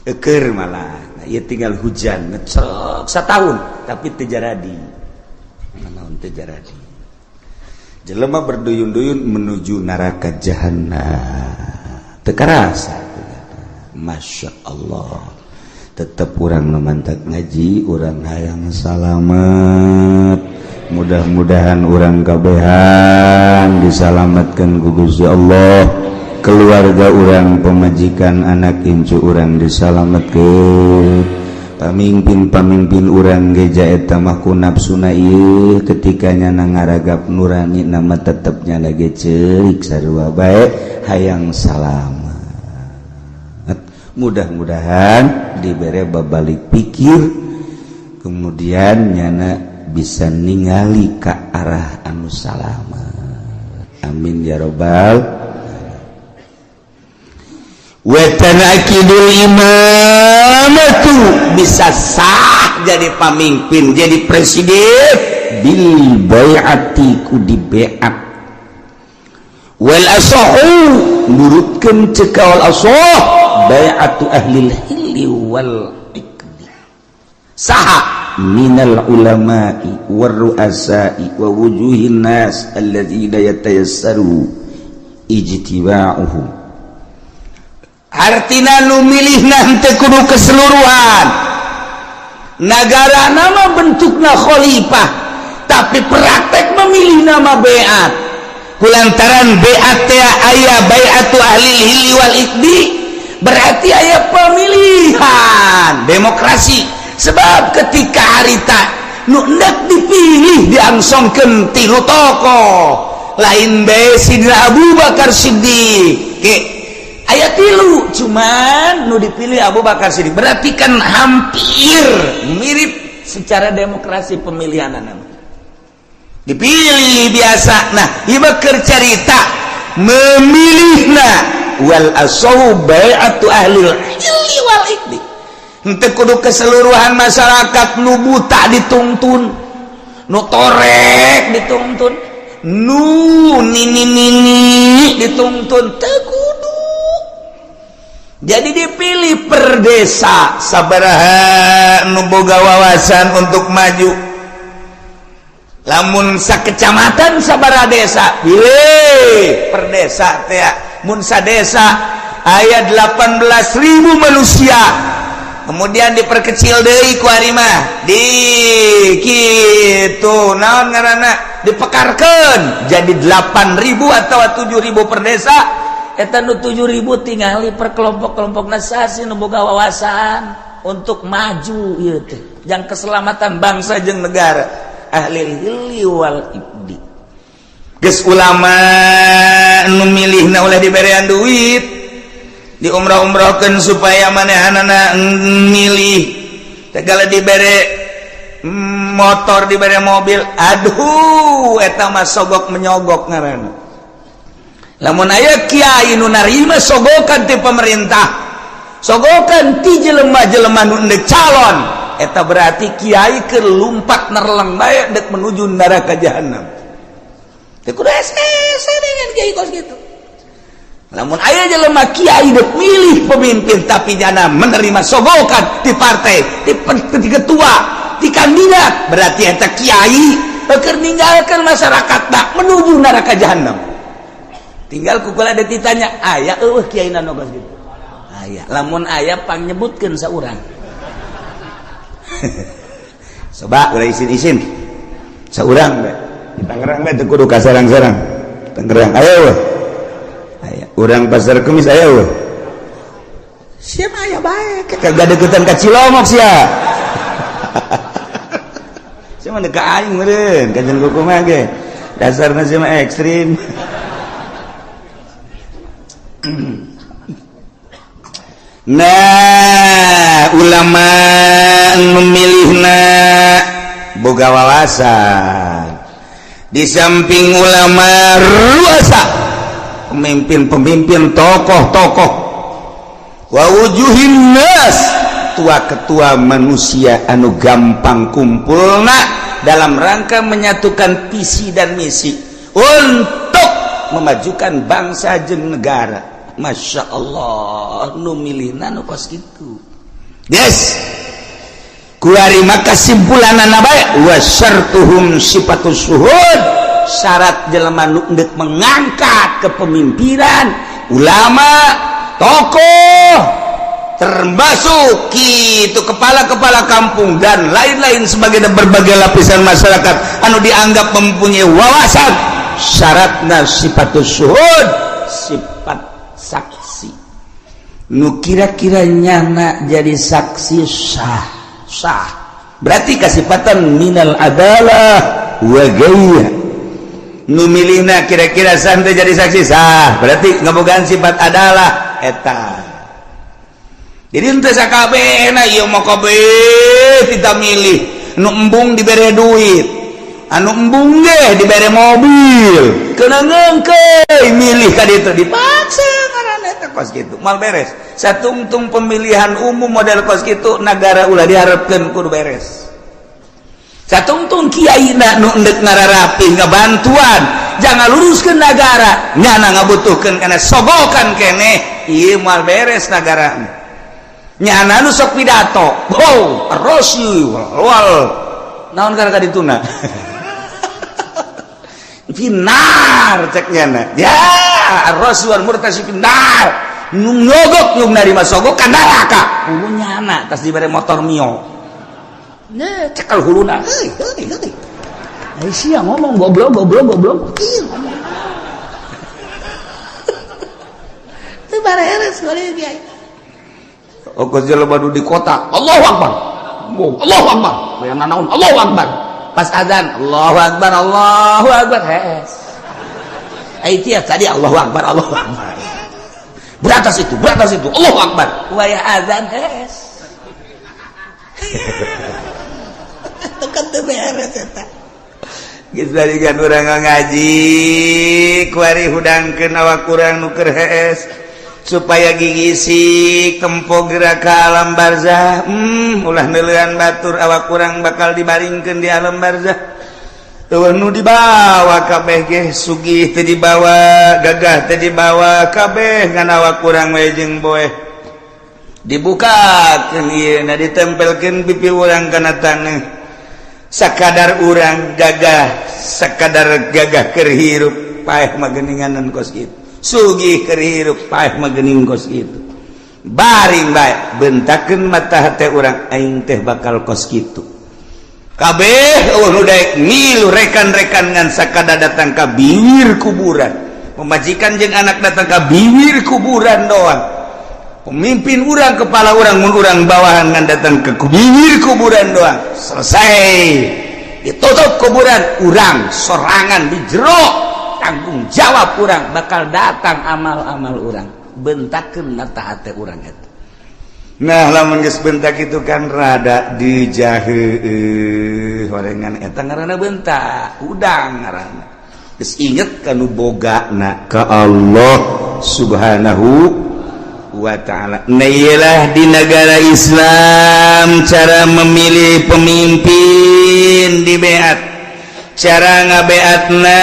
Eukeur malah, nah, ieu tinggal hujan ngecrek satahun tapi teu jaradi. Naon teu jaradi. Jelema berduyun-duyun menuju neraka jahanam. Teu karasa. Masya Allah. Tetep urang nu mantak ngaji, urang hayang salamet. Mudah-mudahan urang kabehan disalametkeun ku Gusti Allah. Keluarga urang, pemajikan, anak incu urang disalametkeun. Pamimpin-pamimpin urang geja eta mah ku nafsuna ieu ketika nyana ngaragap nurani nama tetep nyana ge ceurik sarua bae hayang salamet. Mudah-mudahan dibere babalik pikir kemudian nyana bisa ningali ka arah anu salamet. Amin ya robbal. Wetanakidul imamatu bisa sah jadi pamimpin, jadi presiden bil bai'ati ku di bai'at wal asahu nurutkeun cek wal asah bai'atu ahlil hilli wal ikdi saha minal ulama'i war ru'asa'i wa wujuhin nas alladzina yatayassaru ijtiba'uhum. Artina nu milihna henteu kudu keseluruhan nagara nama bentukna khalifah tapi praktek memilih nama beat kulantaran beat teh aya bai'atu ahli hilli wal ikdi berarti aya pemilihan demokrasi sebab ketika harita Nu endek dipilih diangsongkeun tilu tokoh. Lain bae Sidina Abu Bakar Siddiq. Ke aya tilu, cuman nu dipilih Abu Bakar Siddiq. Berarti kan hampir mirip secara demokrasi pemilihan anak. Dipilih biasa. Nah, ieu mah keur carita memilihna wal asahu bai'atu ahlil hilli wal iqdi. Henteu kudu keseluruhan masyarakat nu buta dituntun, nu torek dituntun, nu nini nini dituntun, teu kudu. Jadi dipilih per desa sabaraha nu boga wawasan untuk maju. Lamun sakecamatan sabaraha desa, pilih per desa teh. Mun sadesa aya 18.000 manusia. Kemudian diperkecil deui ku ari mah. Di kitu naon ngaranna dipekarkeun jadi 8.000 atau 7.000 per desa. Eta nu 7.000 tingali per kelompok-kelompokna sasi nu boga wawasan untuk maju ieu teh jang keselamatan bangsa jeung negara. Ahli hilli wal ibdi. Geus ulama nu milihna ulah diberean duit, diumrah-umrahkeun supaya manehanana milih. Segala dibere motor, dibere mobil, aduh eta mah sogok menyogok ngaranna. Lamun aya kiai nu narima sogokan ti pemerintah, sogokan ti jelema-jelema nu endek calon, eta berarti kiai keur lumpat nerleng bae dek menuju neraka jahanam. Teu kudu hese dengan kiai kos kitu. Lamun aya jelema kiai dek milih pemimpin tapi jana menerima sogokan di partai, di ketua, di kandidat, berarti eta kiai keur ninggalkeun masyarakat tak menuju neraka jahanam. Tinggal kukula ada ditanya, aya eueuh kiai nu kos kitu. Aya, lamun aya pangnyebutkeun saurang. Coba ulah isin-isin. Saurang bae. Di Tangerang bae teu kudu ka serang-serang. Tangerang aya eueuh. Aya. Urang Pasar Kemis aya eueuh. Siapa aya bae, kagak deketan ka Cilongok sia. Sia mah ka aing meureun, kajen kumaha ge. Dasarna sia mah ekstrim. Nah, ulama memilihna boga wawasan. Di samping ulama ruasa, pemimpin-pemimpin, tokoh-tokoh, wa wujuhin nas, ketua-ketua manusia anu gampang kumpulna dalam rangka menyatukan visi dan misi untuk memajukan bangsa jeung negara. Masya Allah, nu milihna nu kos kitu. Yes. Kuari maka kesimpulanana bae wa syartuhum sifatus syuhud. Syarat jelema nu endek mengangkat kepemimpinan ulama, tokoh, termasuk itu kepala-kepala kampung dan lain-lain sebagai berbagai lapisan masyarakat anu dianggap mempunyai wawasan, syaratna sifatus syuhud, sifat saksi. Nu kira-kira nyana jadi saksi sah, sah. Berarti kasifatan minal adalah wa ghairiha. Nu milihna kira-kira sah teh jadi saksi sah, berarti ngabogaan sifat adalah eta. Jadi henteu sakabehna ieu mah kabeh tidak milih. Nu embung dibere duit, anu embung ge dibere mobil, kena ngeungkeui milih ka ditu dipaksa ngaranna eta kos kitu. Moal beres. Satungtung pemilihan umum model kos kitu nagara ulah diharapkeun kudu beres. Satungtung kiai na nu endek ngararapih ngabantuan, jangan luruskeun nagara, nyana ngabutuhkeun kana sogokan keneh, ieu moal beres nagara. Nyana nu sok pidato, oh, rosi wal naon kana kadituna. Finar cek nyana. Ya, rosi wal murtasi finar. Nu nyogok nu narima sogok ka neraka. Hulu nyana tas dibere motor Mio. Nah, cekel huluna. Heuy, heuy, heuy. Ai sia ngomong goblok goblok goblok. Ieu ngomong. Teu bareres boleh kiai. Okos jelema nu di kota, Allahu Akbar. Allahu Akbar. Wayah nanaon, Allahu Akbar. Pas azan, Allahu Akbar, Allahu Akbar, hees. Ai tiap tadi Allahu Akbar, Allahu Akbar. Berantas itu, berantas itu, Allahu Akbar. Wayah azan, hees. Tekan teu beres eta. Geus balikan urang ngaji, kuari hudangkeun awak urang nu keur hees supaya gigisik tempo gerak ke alam barzah. Ulah neuleuan batur, awak urang bakal dibaringkeun di alam barzah. Euweuh nu dibawa kabeh ge, sugih teu dibawa, gagah teu dibawa, kabeh ngan awak urang we jeung boeh. Dibukakeun ieu na, ditempelkeun pipi urang kana taneuh. Sakadar urang gagah, sakadar gagah keur hirup, paeh mah geuninganan kos kitu. Sugih keur hirup, paeh mah geuning kos kitu. Baring bae, bentakeun mata hate urang, aing teh bakal kos kitu. Kabeh euweuh nu daek milu rekan-rekan ngan sakadar datang ka bibir kuburan. Pemajikan jeung anak datang ka bibir kuburan doang. Pemimpin urang, kepala urang, mun urang bawahan ngan datang ke bibir kuburan doang. Selesai, ditutup kuburan, urang sorangan di jero, tanggung jawab urang, bakal datang amal-amal urang. Bentakeun mata hate urang eta. Nah, lamun geus bentak itu kan rada dijaheueuh horengan, eta ngaranna bentak udang, ngaranna geus inget kanu bogana ka Allah Subhanahu wa ta'ala. Nah, iyalah di negara Islam cara memilih pemimpin di beat, cara ngabeatna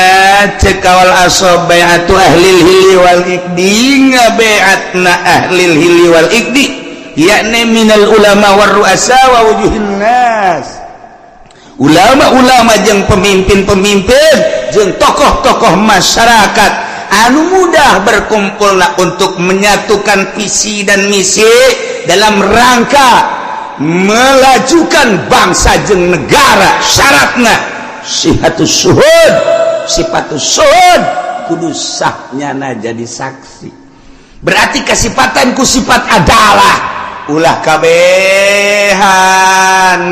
cek kawal asob bai'atu ahlil hilli wal iqdi, ngabeatna ahlil hilli wal iqdi yakni minal ulama war ru'asa wa wujuhin nas, ulama-ulama jeung pemimpin-pemimpin jeung tokoh-tokoh masyarakat anu mudah berkumpullah untuk menyatukan visi dan misi dalam rangka melajukan bangsa jeung negara. Syaratna sihatus syuhud, sifatus syuhud, kudu sahnyana jadi saksi, berarti kesifatan ku sifat adalah ulah kabehan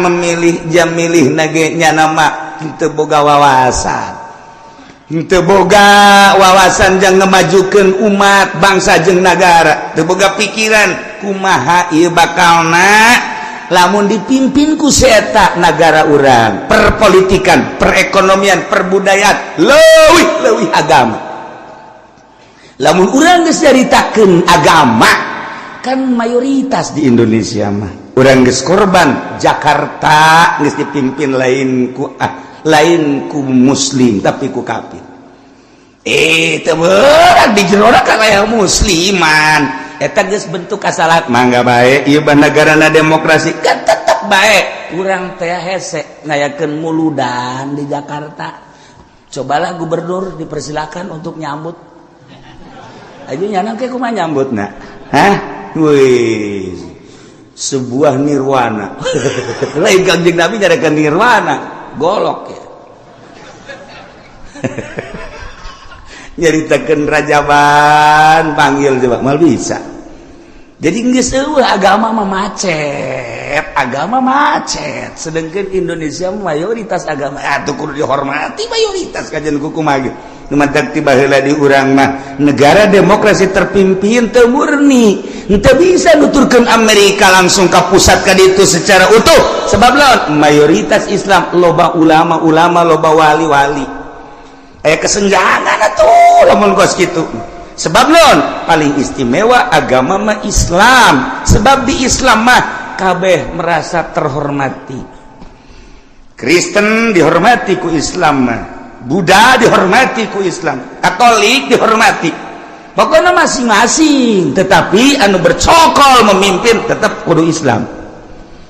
memilih jam milih nage nyana mah teu boga wawasan, teu boga wawasan jang ngemajukeun umat, bangsa jeung negara, teu boga pikiran kumaha ieu bakalna lamun dipimpin ku si eta nagara urang, perpolitikan, perekonomian, perbudayaan, leuwih leuwih agama. Lamun urang geus nyaritakeun agama kan mayoritas di Indonesia mah urang geus korban. Jakarta geus dipimpin lain ku lain ku muslim tapi ku kafir. Eh, teu beurang di jero kan aya musliman. Eta geus bentuk kasalahan, mangga bae ieu bah negarana demokrasi kan tetep bae urang teh hese ngayakeun muludan di Jakarta. Cobalah gubernur dipersilakan untuk nyambut aja, nyana ke kumaha nyambutna? Hah. Wih, sebuah nirwana. Lain Kangjeng Nabi nyarikan nirwana, golok ya. Nyaritakeun rajaban panggil coba mal bisa. Jadi geus euweuh agama mah macet, agama macet. Sedangkan Indonesia mayoritas agama atuh kudu dihormati mayoritas, kajian kumaha ge. Nu matak ti baheula di urang mah negara demokrasi terpimpin teu murni, teu bisa nuturkeun Amerika langsung ka pusat ka ditu secara utuh. Sebab lawan mayoritas Islam, loba ulama-ulama, loba wali-wali. Aya kesenjangan atuh lamun kos kitu. Sebab non paling istimewa agama mah Islam, sebab di Islam mah kabeh merasa terhormati. Kristen dihormati ku Islam mah, Buddha dihormati ku Islam, Katolik dihormati, pokoknya masing-masing, tetapi anu bercokol memimpin tetap kudu Islam,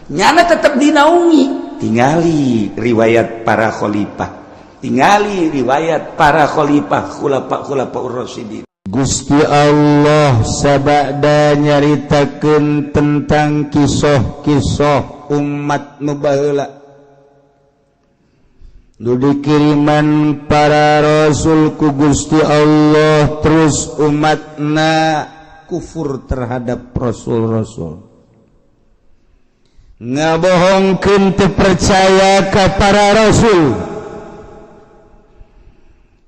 nyana tetap dinaungi. Tingali riwayat para khalifah, tingali riwayat para khalifah, khulafa khulafa ur-rasyidin. Gusti Allah sabada nyaritakeun tentang kisah-kisah umat nu baheula nu dikiriman para rasul ku Gusti Allah, terus umatna kufur terhadap rasul-rasul. Ngabohongkeun teu percaya ka para rasul.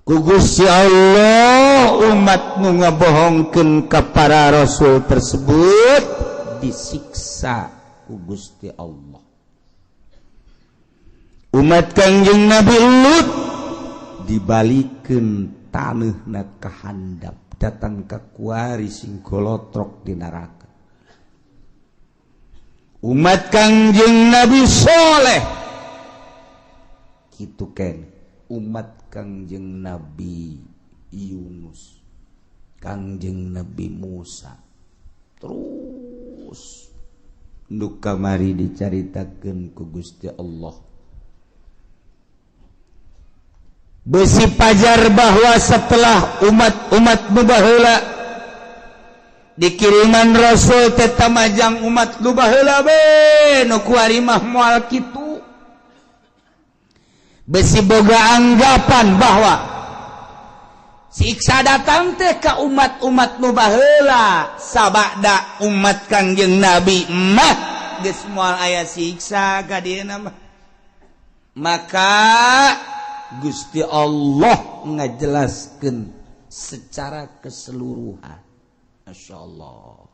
Ku Gusti Allah umat nu ngabohongkeun ka para rasul tersebut disiksa ku Gusti Allah. Umat Kangjeng Nabi Lut dibalikeun taneuhna ka handap datang ka kuari sing golotrok di neraka. Umat Kangjeng Nabi Soleh kitu ken, umat Kangjeng Nabi Yunus, Kangjeng Nabi Musa, terus nu kamari dicaritakeun ku Gusti Allah. Besi pajar bahwa setelah umat-umat nu baheula dikiriman rasul teh tamajang umat nu baheula be nu kuari mah moal kitu. Besi boga anggapan bahwa siksa datang teh ka umat-umat nu baheula, sabada umat Kangjeng Nabi mah geus moal aya siksa ka dieuna mah. Maka Gusti Allah ngajelaskeun secara keseluruhan. Masya Allah.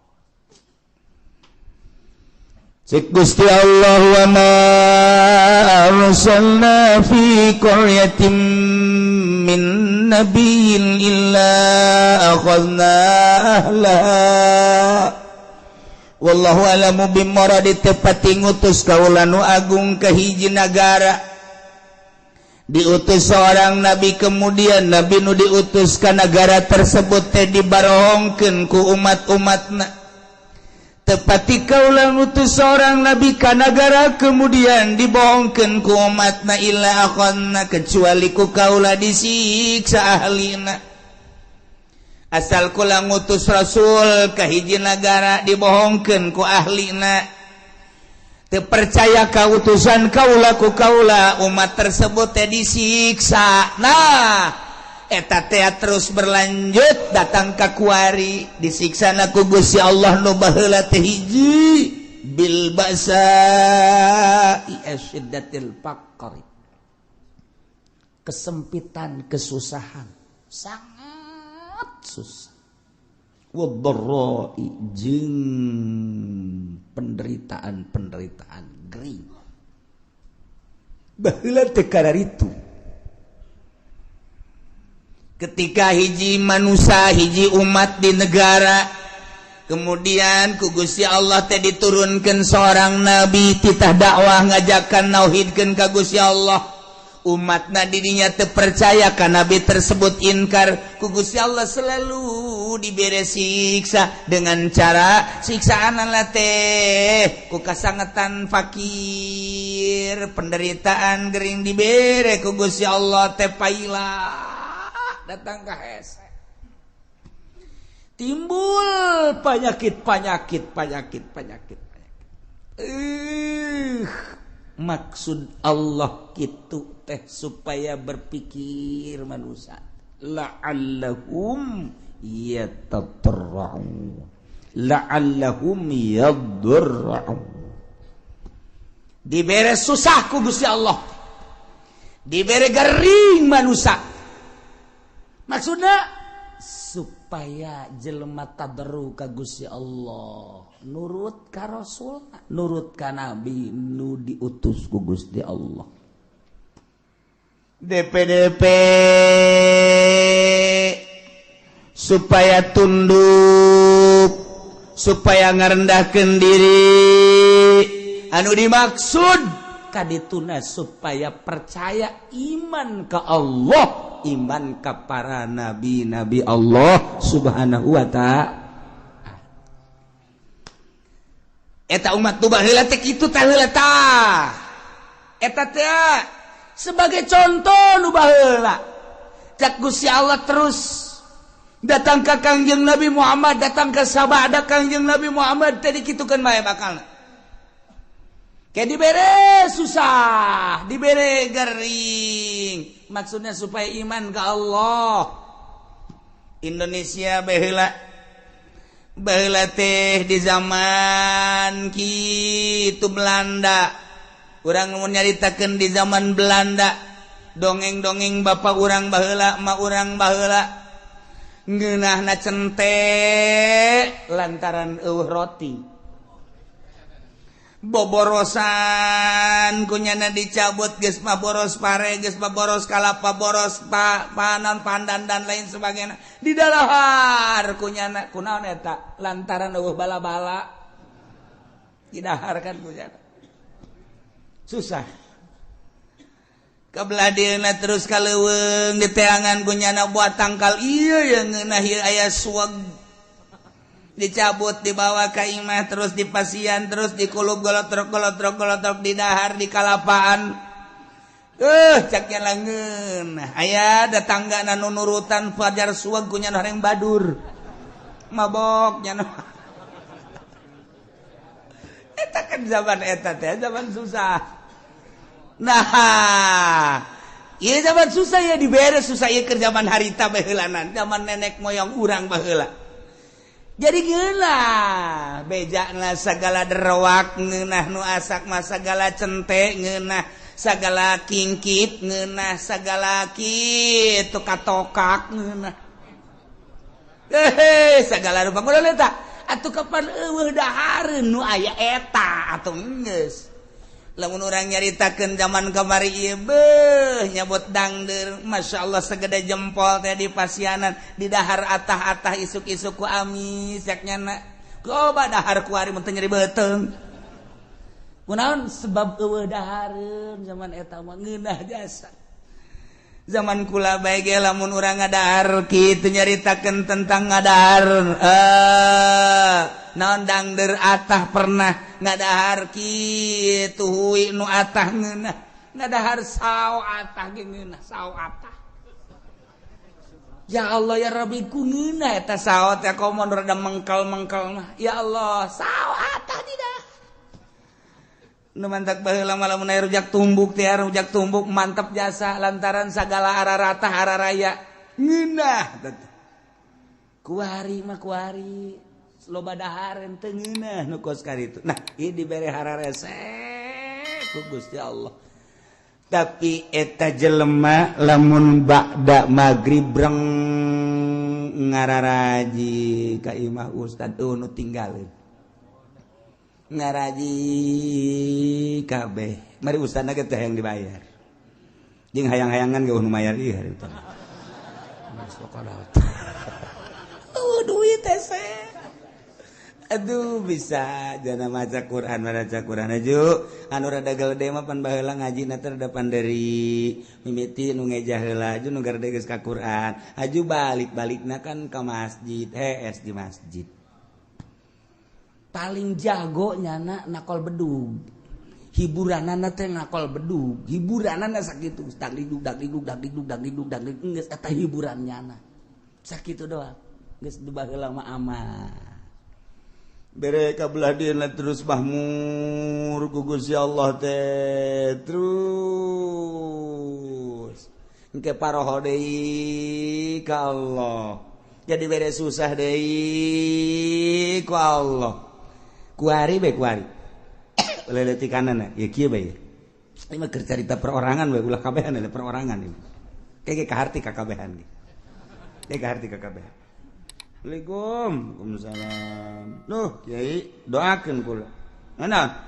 Cek Gusti Allah, wa ma arsalna fi qaryatin min nabiyyin illa akhadna ahlaha wallahu alamu bimuradi. Tepati ngutus kaula nu agung ke hiji nagara, diutus seorang nabi, kemudian nabi nu diutus ke negara tersebut teh dibarohongkeun ku umat-umatna. Tepati kaula ngutus seorang nabi ka nagara, kemudian dibohongkeun ku umatna, illa akhadna, kecuali ku kaula disiksa ahlina. Asal kula ngutus rasul ka hiji nagara, dibohongkeun ku ahlina, teu percaya ka utusan kaula, ku kaula umat tersebut teh disiksa. Nah, eta teh terus berlanjut datang ka kuari, disiksa na ku Gusti Allah nu baheula teh hiji bil ba'sa asyiddatil faqri, kesempitan, kesusahan, sangat susah, wadharra'i, jeung penderitaan-penderitaan gering. Baheula teh kararitu ketika hiji manusia, hiji umat di negara, kemudian ku Gusti Allah teh diturunkan seorang nabi, titah dakwah ngajakan nauhidkeun ka Gusti Allah. Umatna dirinya terpercaya ka nabi tersebut, inkar, ku Gusti Allah selalu dibere siksa dengan cara siksaan lah teh ku kasangetan fakir, penderitaan gering dibere ku Gusti Allah teh paila datang ke hese, timbul penyakit, penyakit, penyakit, penyakit, penyakit. Maksud Allah gitu teh supaya berpikir manusia, la'allahum yatadarra'un, la'allahum yadurra'un. Dibere susah ku Gusti Allah, dibere gering manusia, maksudnya supaya jelema tadarru ka Gusti Allah, nurut ka Rasul, nurut ka nabi nu diutus ku Gusti Allah. DPDP supaya tunduk, supaya ngarendahkeun diri, anu dimaksud kadituna supaya percaya iman ke Allah, iman ke para nabi-nabi Allah Subhanahu wa ta'ala. Eta umat nu baheula teh kitu tah heula tah. Eta teh sebagai contoh nu baheula. Cak Gusti Allah terus datang ke Kangjeng Nabi Muhammad, datang ke sabada Kangjeng Nabi Muhammad teh dikitukeun bae bakalna. Kayak dibere susah, dibere gering. Maksudnya supaya iman ke Allah. Indonesia baheula Baheula teh di zaman kitu Belanda. Urang mun nyaritakeun di zaman Belanda, dongeng-dongeng bapak urang baheula, emak urang baheula ngeunahna cente lantaran eueuh roti. Boborosan kunyana dicabut geus mah boros pare, geus mah boros kalapa, boros panan pandan dan lain sebagainya. Didalahar kunyana kunaon eta lantaran eueuh bala-bala didaharkan kunyana. Susah. Kebelah dieuna terus ka leuweung diteangan kunyana buat tangkal ieu yang ngeunah ieu aya suweg. Dicabut dibawa ka imah terus dipasian terus dikulub golotrok golotrok golotrok didahar di kalapaan. Cak nya langeun aya datangga nu nurutan fajar suweg kunyana horeng badur. Mabok nya. Eta kan zaman eta teh zaman susah. Nah, ieu zaman susah ya dibere susah ieu keur zaman harita baheulanan, zaman nenek moyang urang baheula. Jadi ngeunah bejana segala derwak ngeunah nu asak mah segala cente ngeunah segala kingkit ngeunah segala kitu katokak ngeunah. Segala rupa kunaon eta? Atuh kapan eueuh dahareun nu aya eta atuh geus. Lamun urang nyaritakeun zaman kamari ieu beuh nyabot dangdeur masyaallah segede jempol teh di pasianan di dahar atah-atah isuk-isuk ku amis cak nyana coba dahar ku ari mun teu nyeri beuteung kunaon sebab eueuh dahareun zaman eta mah ngeunah jasa zaman kula bae ge lamun urang ngadahar kitu nyaritakeun tentang ngadahar naon dangdeur atah pernah ngadahar kitu hui nu atah ngeunah ngadahar sao atah ge ngeunah sao atah ya Allah ya Rabbi ku ngeunah eta sao teh komo rada mengkel-mengkel mah ya Allah sao atah tidak nu mantak baheula mah lamun aya rujak tumbuk teh rujak tumbuk mantep jasa lantaran sagala araratah araraya ngeunah kuari mah kuari loba dahareun teu ngeunah nu kos karitu. Nah, ieu dibere hararese ku Gusti Allah. Tapi eta jelema lamun ba'da magrib breng ngararaji ka imah ustad nu tinggalin. Ngaraji kabeh. Mari ustadna ge teh yang dibayar. Jeung hayang-hayangan ge nu mayar ieu hari teh. Duit teh. Aduh bisa jana maca Quran maca Quran aju anu rada gede mah pan baheula ngajina teh rada panderi mimiti nu ngejah heula aju nu garede geus ka Quran aju balik-balikna kan ka masjid hees di masjid paling jago nyana nakol bedug hiburanana teh nakol bedug hiburanana sakitu dagdug dagdug dagdug dagdug dagdug geus eta hiburan nyana sakitu doang geus baheula mah aman bere kabelah dieuna terus mahmur ku Gusti Allah teh terus engke paroho deui ka Allah jadi bere susah deui ku Allah kuari bae kuari leletikanana ya kieu bae ieu mah keur carita perorangan bae ulah kabehan perorangan ieu kayak kaharti ka kabehan ge kayak kaharti ka kabehan. Assalamualaikum. Waalaikumsalam. Duh, Kiai, doakeun kula. Mana?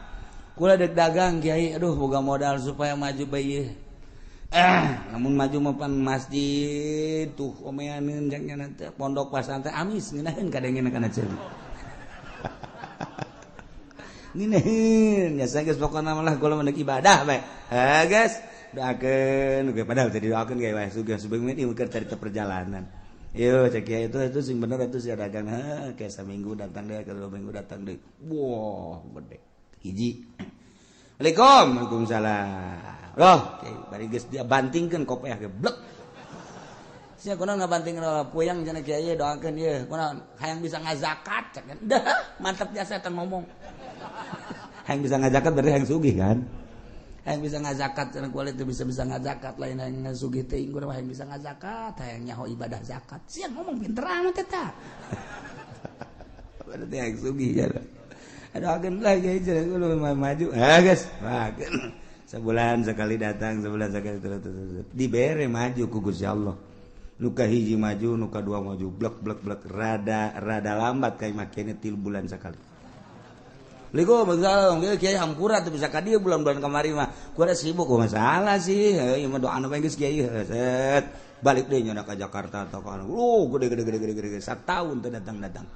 Kula dek dagang Kiai, aduh boga modal supaya maju bae. Lamun maju mah pan masjid tuh omeaneun jang nya teh pondok pasantren amis ngeunaheun kadengeuna kana ceuli. Ngeunaheun, nya geus pokona mah lah kula mah ibadah bae. Ha geus, doakeun ge padahal teh didoakeun ge wae sugih subeung ieu keur carita perjalanan. Yo cek ya itu sing bener itu sih dagang kayak seminggu datang deh, kedua minggu datang deh. Wah, gede. Hiji. Assalamualaikum. Waalaikumsalam. Loh, bari geus dia bantingkeun kopeah ge blek. Sia kunaon ngabantingkeun puyang cenah kiai doakeun ieu. Kunaon hayang bisa ngazakat cek. Dah, mantep jasa eta ngomong. Hayang bisa ngazakat berarti hayang sugih kan? Hayang bisa ngazakat cenah kuali teu bisa ngazakat lain hayang sugih teh inggur hayang bisa ngazakat hayang nyaho ibadah zakat. Sia ngomong pinter amat eta. Berarti yang sugih ya. Aduh, lah kiai kudu maju. Ah geus, sebulan sekali datang, sebulan sekali terus, terus. Dibere maju ku Gusti Allah. Nu kahiji maju, nu kadua maju, blek blek blek, rada rada lambat kayak makanya 3 bulan sekali. Ligo masalah, kiai hampura tuh bisa ka dieu bulan-bulan kamari mah. Gua sibuk, gua masalah sih. Ieu mah doa bae geus kiai. Set balik deui nya ka Jakarta atau ka lu gede gede gede gede gede satahun teu datang-datang.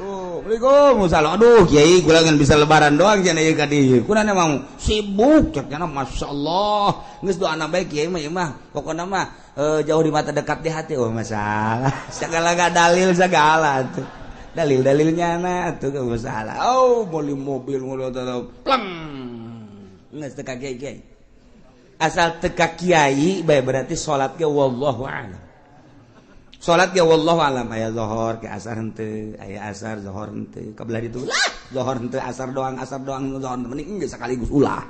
Oh, Waalaikumsalam. Aduh, kiai kula ngan bisa lebaran doang cenah ieu ka dieu. Kuna emang sibuk cek nya, masyaallah. Geus doana bae kiai mah, ieu mah. Pokona mah jauh di mata dekat di hati. Oh, masalah. Segala gak dalil segala tuh. Dalil-dalilnya na tuh gak masalah. Oh, beli mobil mobil pleng. Geus teu ka kiai kiai. Asal teu ka kiai bae berarti salat ge wallahu a'lam. Salat ge wallahu alam, aya zohor ke asar henteu, aya asar zohor henteu, kabelah ditu lah zohor henteu, asar doang, asar doang zohor, mending geus sekaligus ulah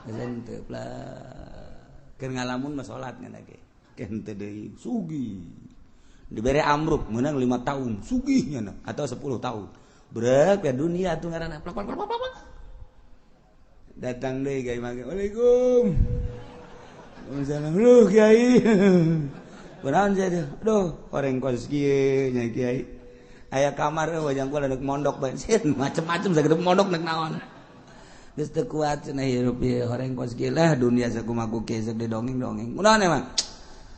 henteu keur ngalamun mah salat ngan ge ke henteu deui. Sugih dibere amruk menang 5 tahun sugihnya atau 10 tahun brek ya dunia tuh ngaranna plak plak plak plak. Datang deui kiai mah, "Waalaikum Waalaikumsalam." "Lu kiai kunaon?" Jadi aduh, orang kos kieu nya kiai, aya kamar wajang kula nek mondok bae macem-macem sagede mondok nek naon geus teu kuat cenah hirup ieu horeng kos kieu lah dunia sakumaha kieu sok didongeng-dongeng. Kunaon emang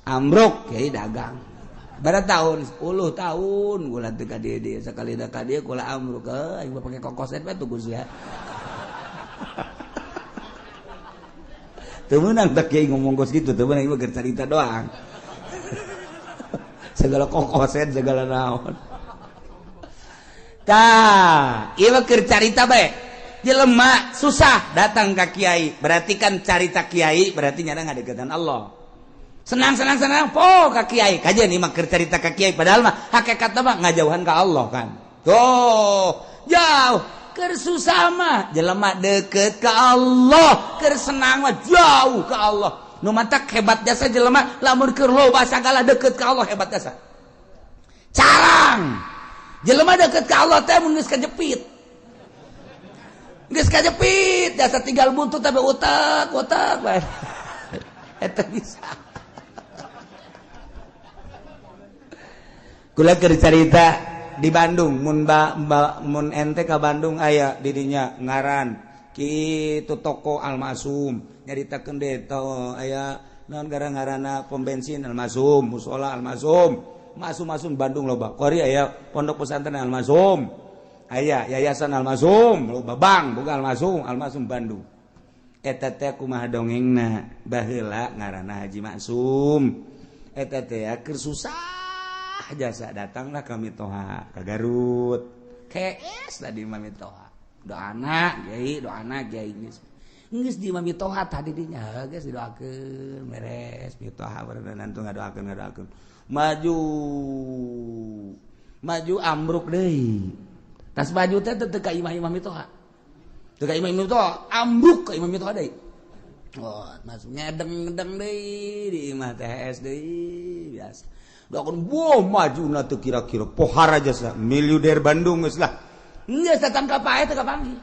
ambruk kiai dagang pada tahun 10 tahun kula teu ka dieu dieu sakali da ka dieu kula ambruk aing mah pake kokoset bae tuh ya. Teu meunang tak kiai ngomong kos gitu, teu meunang, ieu mah cerita doang, segala kokoset segala naon. Tah ieu mah keur carita bae. Jelema susah datang ka kiai berarti kan carita kiai, berarti nyana ngadeukeutan Allah. Senang senang senang po ka kiai kajian, ieu mah keur carita ka kiai, padahal mah hakikatna mah ngajauhan ka Allah kan. Tuh jauh. Keur susah mah jelema deket ka Allah, keur senang mah jauh ka Allah. Nu matak hebat jasa jelema lamun keur loba sagala deket ka Allah, hebat jasa. Carang jelema deket ka Allah teh mun geus kajepit, geus kajepit jasa tinggal buntut tapi utak utak bae eta bisa. Kula keur carita di Bandung, mun ba, ba, mun ente ka Bandung aya didinya ngaran kitu toko Almasum, nyaritakeun deh to aya naon gara ngaranna pom bensin Almasum, musola Almasum, masum masum Bandung loba. Kori aya pondok pesantren Almasum, aya yayasan Almasum, loba bank boga Almasum, Almasum Bandung. Eta teh kumaha dongengna, baheula ngaranna Haji Maksum. Eta teh keur susah jasa datanglah kami toha ka Garut. KS tadi mami toha. Doana kiai, doana kiai geus. Geus di mami toha tadi dinya geus didoakeun beres mitoha berenang tuh ngadoakeun ngadoakeun. Maju maju ambruk deui. Tas maju teh teu ka imah-imah mitoha. Teu ka imah mitoha, ambruk ka imah mitoha deui. Oh, masuk ngedeng-ngedeng deui di imah THS deui biasa. Doakeun wah maju na teu kira-kira pohara jasa miliuder Bandung geus lah. Geus datang ka pae teu kapanggih.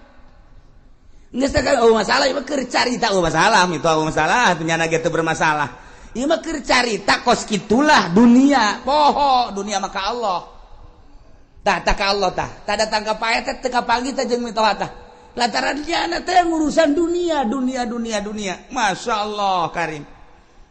Geus teh oh masalah ieu mah keur carita, oh masalah itu, oh masalah nyana ge teu bermasalah. Ieu mah keur carita kos kitulah dunia, poho dunia mah ka Allah. Tah tah ka Allah tah. Tah datang ka pae teh teu kapanggih teh jeung mitoha tah. Lantaran nyana teh ngurusan dunia, dunia, dunia, dunia. Masya Allah karim.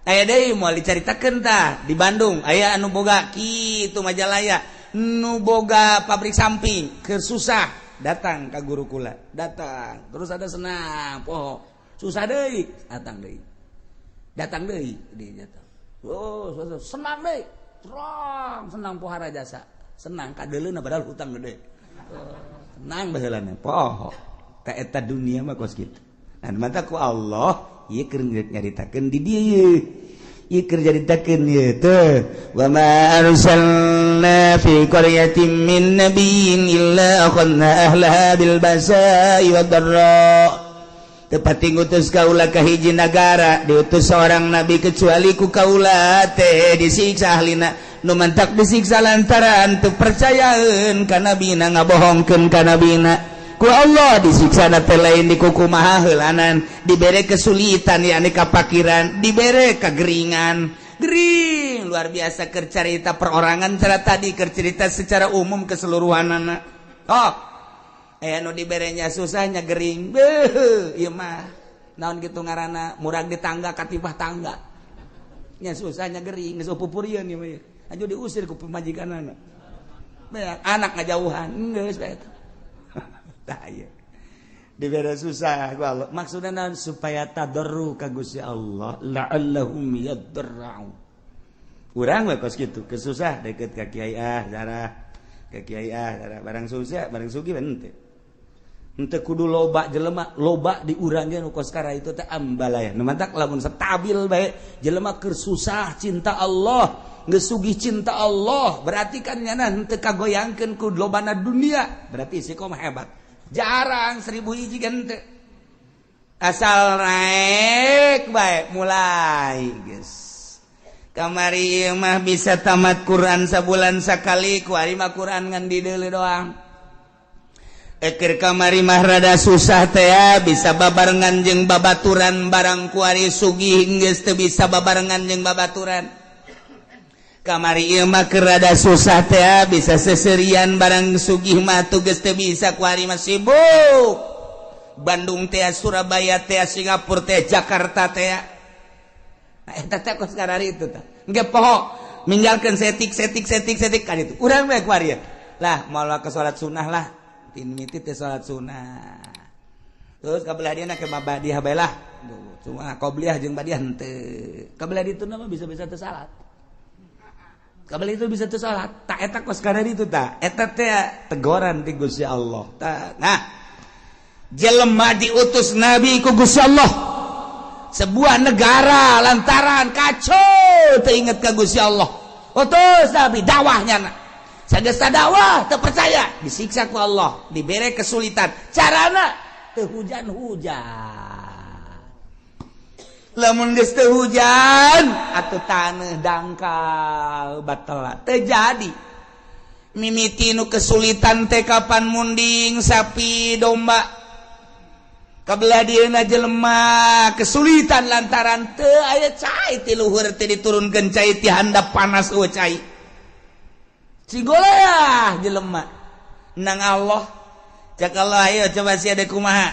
Aya deui moal dicaritakeun tah di Bandung, aya anu boga kitu Majalaya, nu boga pabrik samping, keur susah datang ka guru kula, datang. Terus ada senang, poho. Susah deui, datang deui. Datang deui di datang. Oh, senang deui. Terang senang pohara jasa. Senang kadeuleuna padahal hutang gede. Oh, senang baheulana poho. Ta eta dunia mah kos kitu. Dan mata ku Allah ieu keur nyaritakeun di dieu. Ieu keur nyaritakeun ieu teh wa ma arsalna fi qaryatin min nabiyyin illa akhadna ahlaha bil basa'i wad dharra. Teu pati ngutus kaula ka hiji nagara diutus seorang nabi kecuali ku kaula teh disiksa ahlina. Nu mantak disiksa lantaran teu percayaeun ka nabina, ngabohongkeun ka nabina. Ku Allah disiksa teh lain dikukumaha heulanan, dibere kesulitan yakni kapakiran, dibere kegeringan. Gering luar biasa. Keur carita perorangan cara tadi, keur cerita secara umum keseluruhan anak. Oh, eh, nu diberenya susahnya gering. Beuh, ieu mah naon gitu ngaranna, murag di tangga katibah tangga nya, susahnya gering, geus pupurieun ieu mah. Aju diusir ku pamajikanana. Anak ngajauhan geus bae eta. Tah, ieu dibere susah ku Allah maksudna naon? Supaya tadarru ka Gusti Allah, la'allahum yadarra'un. Urang we kos kitu, kesusah deket ka kiai, ah darah ka kiai, ah darah. Barang susah, barang sugih henteu. Henteu kudu loba jelema, loba di urang ge nu kos kara itu teh ambalaya. Nu mantak lamun stabil bae jelema, keur susah cinta Allah, geus sugih cinta Allah, berarti kan nyana henteu kagoyangkeun ku lobana dunia, berarti istiqomah hebat. Jarang, 1000 hiji kan henteu. Asal naik bae mulai geus. Kamari mah bisa tamat Quran sabulan sakali, kuari mah Quran ngan dideuleu doang. Eker kamari mah rada susah teh ya, bisa babarengan jeung babaturan, barang kuari sugih geus teu bisa babarengan jeung babaturan. Kamari ieu mah keur rada susah teh ya, bisa seserian, barang sugih mah tuh geus teu bisa. Kuari mah sibuk Bandung teh, Surabaya teh, Singapura teh, Jakarta teh. Nah, eta teh kos karari itu teh engke poho ninggalkeun setik setik setik setik kan itu. Urang we kuari lah moal ke salat sunnah lah, tin miti teh salat sunnah. Terus kabelah dia ke badiah bae lah, cuma qobliyah jeung badiah henteu. Kabelah ditu mah bisa-bisa teu salat, kabelah itu bisa teu salat. Tak eta kos karari itu tak eta teh tegoran ti Gusti Allah. Nah, jelema diutus nabi ku Gusti Allah sebuah negara lantaran kacau teringat ke Gusti Allah, utus nabi dakwahnya. Nah, sageus dakwah teu percaya, disiksa ku Allah, dibere kesulitan, carana teu hujan-hujan. Lamun geus teu hujan atuh taneuh dangkal batal teu jadi. Mimiti nu kesulitan teh kapan munding sapi domba. Kabelah dieuna jelema kesulitan lantaran teu aya cai ti luhur, teh diturunkeun cai ti handap panas, eueuh cai. Cigoleah jelema nang Allah. Cek Allah, ayo coba sia deuk kumaha,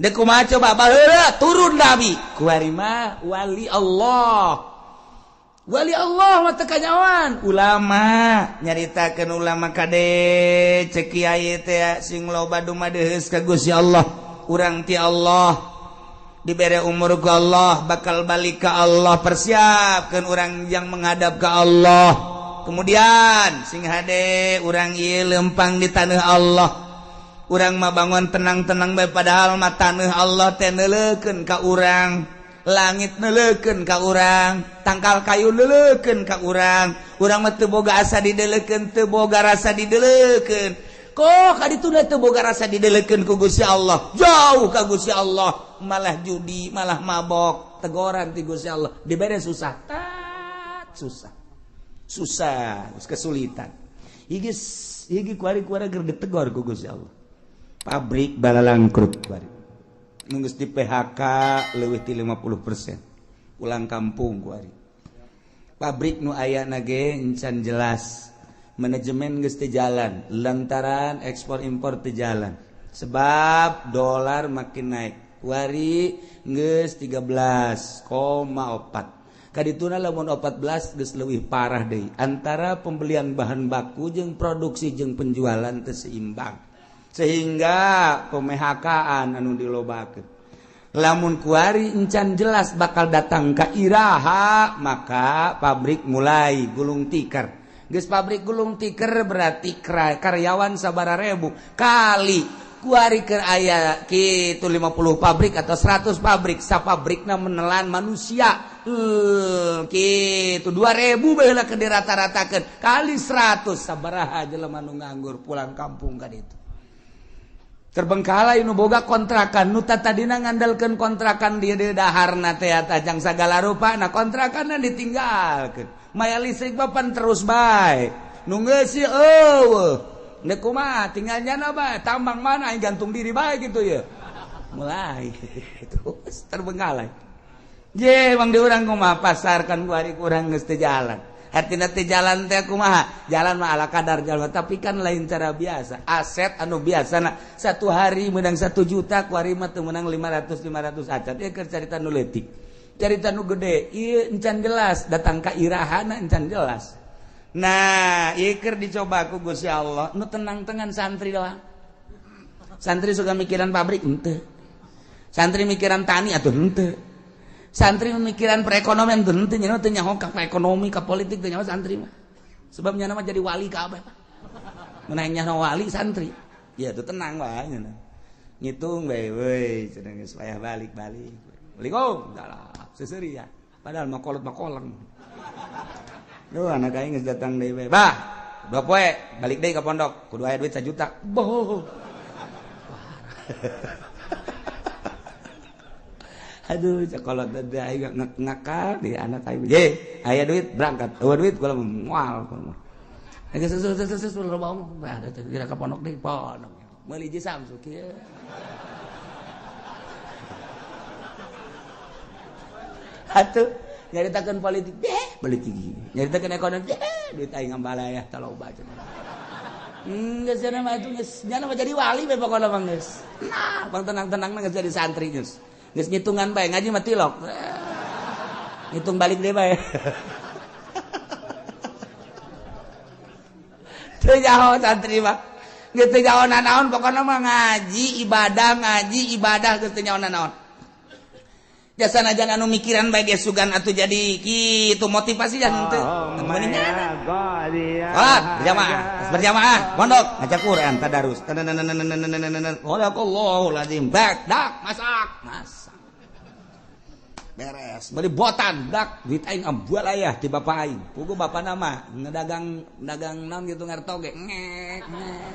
deuk kumaha coba. Baheula turun nabi kuari mah wali Allah. Wali Allah mah teu kanyawan ulama nyaritakeun, ulama kade cek kiai teh sing loba dumadeheus ka Gusti Allah. Urang ti Allah dibere umur ku Allah, bakal balik ke Allah, persiapkan orang yang menghadap ke Allah. Kemudian sing hade urang ieu lempang di tanah Allah. Urang mah bangun tenang-tenang bae, padahal mah tanah Allah teh neuleukeun ka urang, langit neuleukeun ka urang, tangkal kayu neuleukeun ka urang. Urang mah teu boga asa dideleukeun, teu boga rasa dideleukeun. Kok kaditu teu boga rasa dideleukeun ku Gusti Allah, jauh ka Gusti Allah, malah judi, malah mabok. Tegoran ti Gusti Allah, dibere susah, tat susah susah, kesulitan. Higi higi kuari kuari ger ditegor ku Gusti Allah. Pabrik balalangkrut kuari, nunggu di PHK leuwih ti 50%, pulang kampung kuari. Pabrik nu aya nage encan jelas, manajemen geus teu jalan lantaran ekspor impor teu jalan sebab dolar makin naik. Kuari geus 13,4. Kadituna lamun 14 geus leuwih parah deui, antara pembelian bahan baku jeung produksi jeung penjualan teu seimbang sehingga pemehakaan anu dilobakeun. Lamun kuari encan jelas bakal datang ka iraha, maka pabrik mulai gulung tikar. Geus pabrik gulung tikar berarti karyawan sabara ribu kali kuari keur aya kitu 50 pabrik atau 100 pabrik, sapabrikna menelan manusia kitu 2000 baheula keur dirata-ratakeun, kali 100 sabaraha jelema nu nganggur pulang kampung kan itu. Terbengkalai nu boga kontrakan nu tadina ngandalkeun kontrakan dia di daharna teh tajang sagala rupa nah kontrakanna ditinggalkeun. Maya listrik papan terus bae. Nu ngeusi eueuh. Neuk kumaha tinggal nyana bae tambang mana aing gantung diri bae gitu ya. Mulai terus terbengkalai. Je bang di urang kumaha pasar kan kuari kurang geus teu jalan. Hartina teh jalan teh kumaha? Jalan mah ala kadar jalan, tapi kan lain cara biasa. Aset anu biasana satu hari menang 1 juta, kuari mah teu menang 500 acan. Ieu keur carita nu leutik. Carita nu gede, ieu encan jelas datang ka irahana encan jelas. Nah, ieu keur dicoba ku Gusti Allah, nu tenang-tenang santri doang. Santri suka mikiran pabrik henteu. Santri mikiran tani atuh henteu. Santri memikiran perekonomian teu henteu nya teu nyaho ka ekonomi ka politik teu nyaho santri mah. Sebab nya mah jadi wali kabeh. Mun nyaho wali santri. Ya tuh tenang wae nya. Ngitung bae we cenah geus payah balik-balik. Assalamualaikum. Dalah seseuri ya. Padahal mah kolot mah koleng. Duh anak aing geus datang deui bae. Bah, 2 poe balik deui ka pondok kudu aya duit 1 juta. Boh. Aduh, sekolah teh aing ngakal di anak aing. Ye, aya duit berangkat. Eueuh duit kula moal. Geus geus loba omong. Bah, kira ka pondok deui, pondok. Meuli jeung Samsu kieu. Atuh, nyaritakeun politik, politik. Nyaritakeun ekonomi, duit aing ngambalaya taloba cenah. Geus cenah mah atuh geus nya mah jadi wali bae pokona mah geus. Nah, bang tenang-tenang geus jadi santri geus. Geus ngitungan bae ngaji mah tilok. Ngitung balik deui bae. Teu nyaho santri mah. Geus teu nyaho nanaon pokona mah ngaji ibadah geus teu nyaho nanaon. Jasana jangan anu mikiran bae ge sugan atuh jadi kitu motivasi jangan teu. Mending nyana. Salat berjamaah, berjamaah pondok ngaca Quran tadarus. Sadaqallahul azim. Bak dak masak, masak. Beres. Beli botan dak duit aing ambual ayah ti bapak aing. Pugu bapak nama ngedagang dagang naon gitu ngartoge ngek ngek.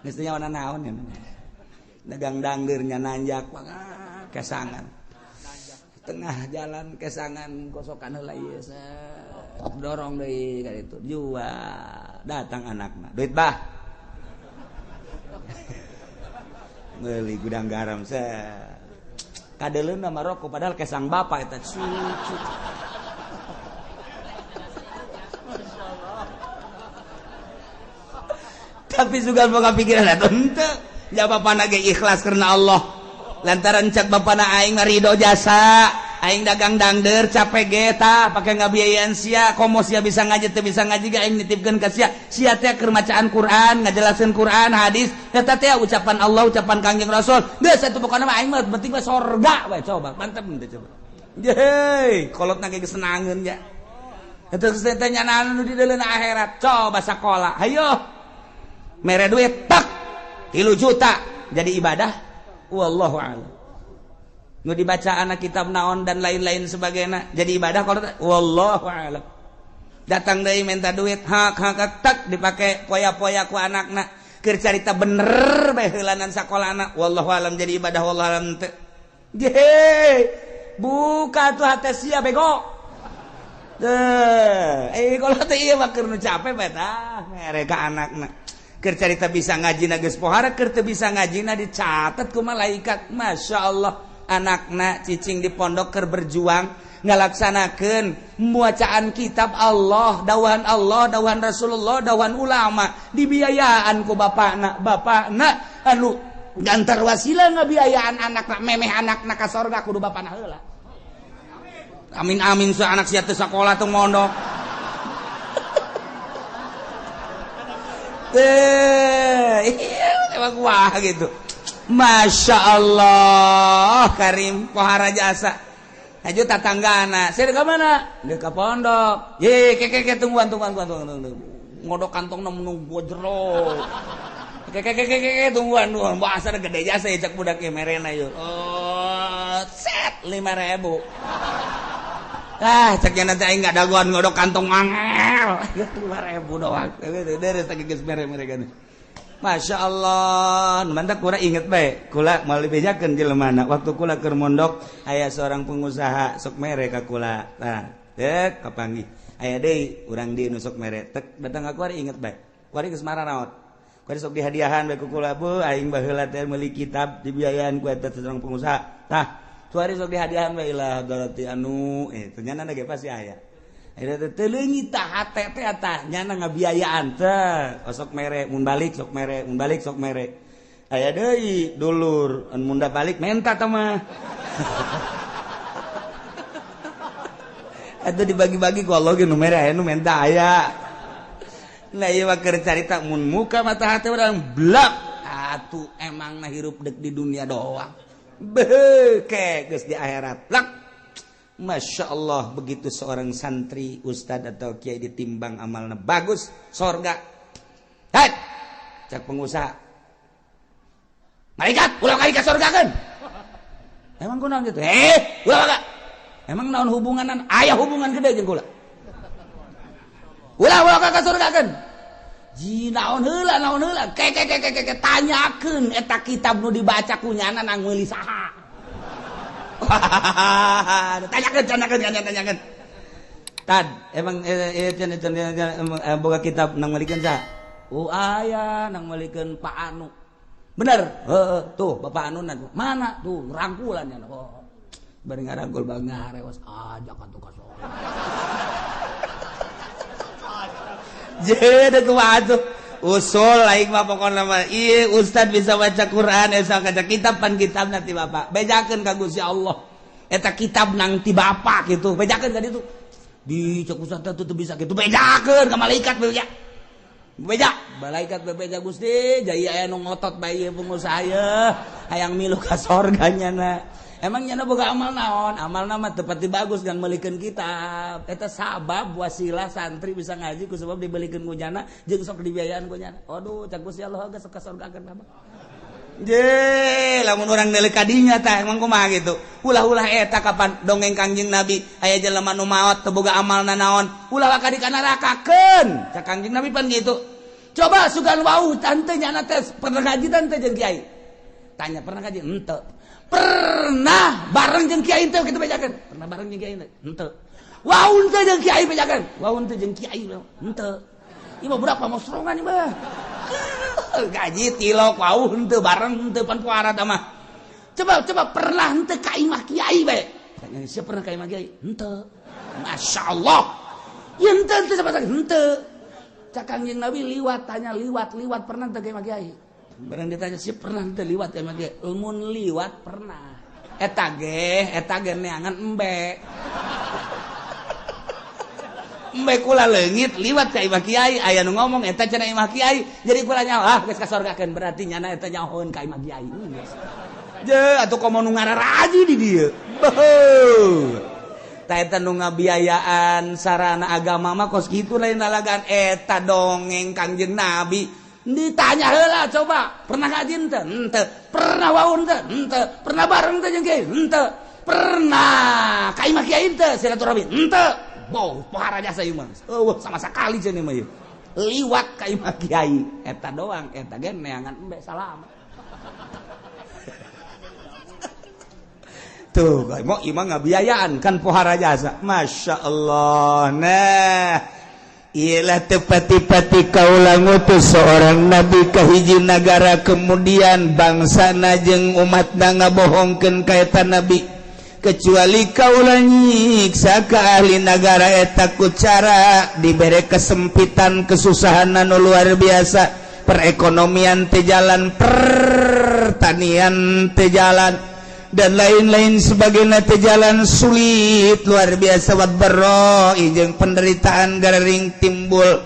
Geus teu nyaho naon ya. Dagang dangdeurnya nanjak kesangan. Tengah jalan kesangan kosokan heula ieu dorong deui ka ditu jual datang anakna duit bah meuli gudang garam kadeleuna mah rokok padahal kesang bapak eta cucu. Tapi sugan boga pikiran atuh henteu ja bapana ge ikhlas karena Allah lantaran cak bapana aing ridho jasa aing dagang dangder capek ge tah pake ngabiayaan sia komo sia bisa ngaji teu bisa ngaji ge aing nitipkeun ka sia sia teh keur macaan Quran ngajelaskeun Quran hadis eta teh ucapan Allah ucapan Kangjeng Rasul geus atuh pokona mah aing mah penting mah sorga we coba mantep teh coba yeuh kolotna ge geus senangeun nya eta geus teh nyanaan nu di deuleuna akhirat coba sakola hayo mere duit tak 3 juta jadi ibadah wallahu a'lam. Nu dibaca anak kitab naon dan lain-lain sebagainya jadi ibadah kalau wallahu a'lam. Datang deui minta duit hak hak tak dipake poya-poya ku anakna keur carita bener bae heulanan sakolana wallahu a'lam jadi ibadah wallahu a'lam teu. Ye buka tuh hate sia bego. Teu kalau teh ieu mah keur nu capek bae tah mere ka anakna. Keur carita bisa ngaji na geus pohara keur teu bisa ngaji na dicatat ku malaikat. Masya Allah anakna cicing di pondok keur berjuang ngalaksanakeun bacaan kitab Allah, dawahan Allah, dawahan Rasulullah, dawahan ulama dibiayaan ku bapakna. Bapakna anu gantar wasilah ngabiayaan anakna memeh anakna ka sorga kudu bapakna heula. Amin amin sa anak sia teu sakola teu mondok. Iya, emang wah gitu. Masya Allah, Karim pohara jasa. Haju tatanggana, saya ke mana? Dia ke pondok. Ye, ke tungguan. Ngodok kantong nunggu jero. Ke tungguan, bahasa gede jasa ya cak budak merena yo. Oh, set 5.000. Ah, ceknya nanti aing nggak dagoan ngodok kantong angel. 5.000 doang. Deres tak geus mere mereka nih. Masya Allah, mantap kula inget bae. Kula mau dibejakeun jelema waktu kula keur mondok aya seorang pengusaha sok mere ka kula. Tah, dek kapanggih. Aya deui urang di nu sok mere. Tek datang ka kuari inget bae. Kuari geus mararaot. Kuari sok dihadiahan bae ku kula, bu aing baheula teh meuli kitab dibiayaan ku eta seorang pengusaha. Tah, kuari sok dihadiahan bae ilah darati anu ternyata ge pasti aya. Teu leungit tah hate teh tah nyana ngabiayaan teh osok mere mun balik sok mere mun balik sok mere aya deui dulur mun da balik menta tah mah atuh dibagi-bagi ku Allah ge nu mere aya nu menta aya. Nah ieu mah keur carita mun muka mata hate urang blak atuh emangna hirup deuk di dunia doang beuh geus di akhirat blak. Masya Allah, begitu seorang santri, ustad atau kiai ditimbang amalnya bagus, sorga. Hei, cak pengusaha. Malaikat, ulah kali ka sorga kan? Emang kunaon gitu? Ulah kak. Emang naon hubunganan? Aya hubungan gede jeung kula. Ulah ulah ka sorga kan? Ji naon heula, naon heula. Ke ke ke ke ke tanyakeun eta kitab nu dibaca ku nyana nang meuli saha. Tanyakan, tanyakan, tanyakan. Tad, emang boga kitab nang malikeun sa? Oh aya nang malikeun Pak Anu. Bener? Heeh, tuh Bapak Anu mana? Tuh rangkulan nya. Oh. Bari ngarangkul bang ngarewas ajak atuh ka sono. Jadi kumaha tuh? Usul lain mah pokona mah ieu ustad bisa baca Quran eta kaca kitab pan kitab nanti bapak bejakeun ka Gusti Allah eta kitab nang ti bapak gitu bejakeun ka ditu di cek ustad teh teu bisa kitu bejakeun ka malaikat beja beja malaikat bebeja Gusti jaya aya nu ngotot bae ieu pengusaha ye hayang milu ka sorga nyana emang nyana boga amal naon amalna mah teu pati bagus kan meulikeun kitab eta sabab wasilah santri bisa ngaji ku sebab dibelikeun ku nyana jeung sok dibiayaan ku nyana aduh cak Gusti Allah geus ka sorgakeun bapak je lamun urang neuleuh ka dinya tah emang kumaha kitu ulah-ulah eta kapan dongeng Kangjeng Nabi aya jelema nu maot teu boga amalna naon ulah ka di ka nerakakeun cak Kangjeng Nabi pan kitu coba sugan wau tante nyana teh pernah ngaji tante jeung kiai tanya pernah ngaji henteu pernah bareng jeung kiai teh kitu bejakeun pernah bareng jeung kiai teh henteu waun teh jeung kiai bejakeun waun teh jeung kiai henteu ieu mah budak pamosrongan ieu mah gaji tilok waun teu bareng henteu pan puara tah mah coba coba pernah henteu ka imah kiai bae tanya sia pernah ka imah kiai henteu masyaallah ieu henteu henteu sama sekali henteu cak Kangjeng Nabi liwat tanya liwat liwat pernah teu ka imah kiai barang ditanya sih pernah teu liwat ya mah mun liwat pernah eta ge neangan embe embe kula leungit liwat ka imah kiai aya nu ngomong eta cenah imah kiai jadi kula nyaho ah geus ka sorgakeun berarti nyana eta nyahoeun ka imah kiai je atuh komo nu ngararaji di dieu beuh ta eta nu ngabiayaan sarana agama mah kos kitu lain lalagaan eta dongeng Kangjeng Nabi ditanya heula coba pernah ngaji henteu henteu pernah waun teu henteu pernah bareng teu jeung kiai henteu pernah ka imah kiai henteu silaturahmi henteu bau pohara jasa ieu mah eueuh sama sakali cenah mah ieu liwat ka imah kiai eta doang eta ge neangan embe salam tuh mau ieu mah ngabiayaan kan pohara jasa Masya Allah. Nah ialah tepati-pati kaula ngutus seorang nabi ka hiji nagara kemudian bangsana jeung umatna ngabohongkeun ka eta nabi kecuali kaula nyiksa ka ahli nagara eta ku cara dibere kesempitan kesusahan anu luar biasa perekonomian teu jalan pertanian teu jalan dan lain-lain sebagainya teu jalan sulit luar biasa wat baroi jeung penderitaan gering timbul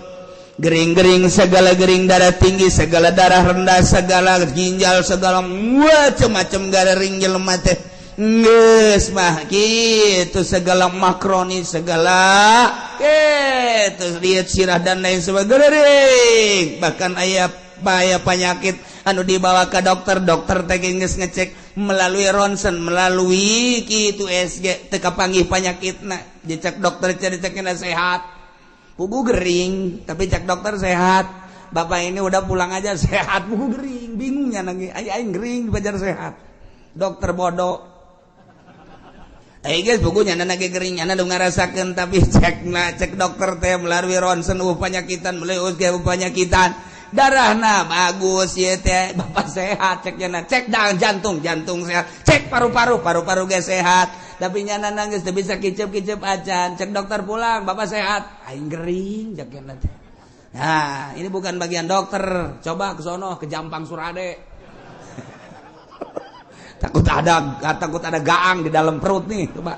gering-gering segala gering darah tinggi segala darah rendah segala ginjal segala macam-macam gering jelema teh geus mah kitu segala makroni segala kitu lihat sirah dan lain sebagainya bahkan aya bahaya penyakit anu dibawa ke dokter dokter teh geus ngecek melalui ronsen melalui kitu SG teu kapanggih panyakitna dicek dokter cek sehat pugu gering tapi cek dokter sehat. Bapak ini udah pulang aja, sehat. Buku gering, bingungnya nangis. Aing gering dipajar sehat. Dokter bodoh. Eh guys, bukunya lagi gering, nyana udah ngarasakeun, tapi cek nah, cek dokter teh melalui ronsen penyakitan, melalui USG penyakitan, darahna bagus ya teh, bapak sehat cek nyana. Cek dang jantung, jantung sehat. Cek paru-paru, paru-paru ge sehat, tapi nyana nangis teu bisa kicep-kicep acan. Cek dokter, pulang, bapak sehat. Aing gering cek nyana teh. Nah, ini bukan bagian dokter. Coba ke sono, ke Jampang Surade, takut ada gaang di dalam perut nih, coba.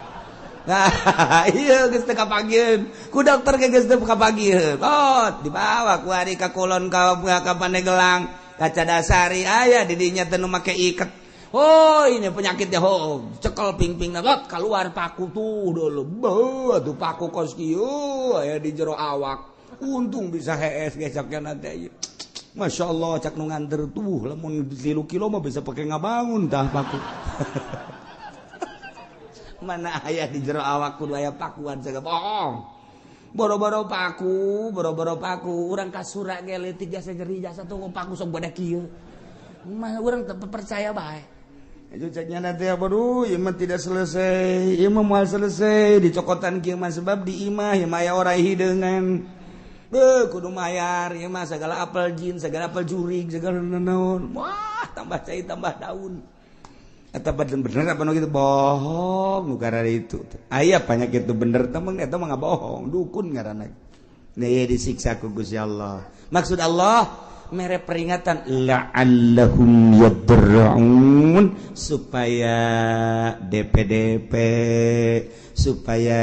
Nah, iya, geus teu kapagieun ku dokter ge, geus teu kapagieun. Oh, dibawa ku ari ka kulon, ka Pandeglang, ka Cadasari, aya di dinya teh nu make iket. Oh, ini penyakitnya. Oh, cekel ping-ping, lot keluar paku tuh dulu. Beuh, tuh paku kos kieu aya di jero awak. Untung bisa hees ge caknya nanti. Masya Allah, cak nu nganter tuh, lamun 3 kilo mah bisa pakai ngabangun tah paku. Mana aya di jero awak kudu aya pakuan segala, bohong. Boro-boro paku, boro-boro paku, urang kasura ge leutik jasa nyeri jasa tuh paku sok badak kieu. Mah urang teu percaya bae. Itu ceknya nanti apa, duh, ieu mah tidak selesai, ieu mah moal selesai dicokotan kieu mah, sebab di imah ieu mah aya orai hideungan. Beuh, kudu mayar ieu mah segala apel jin, segala apel jurig, segala naon. Wah, tambah cai tambah daun. Eta bener apa nu gitu, bohong nu itu. Aya penyakit itu bener temen, eta mah bohong, dukun ngaranna. Nih disiksa ku Gusti Allah. Maksud Allah mere peringatan la'allahum yadra'un, supaya DPDP, supaya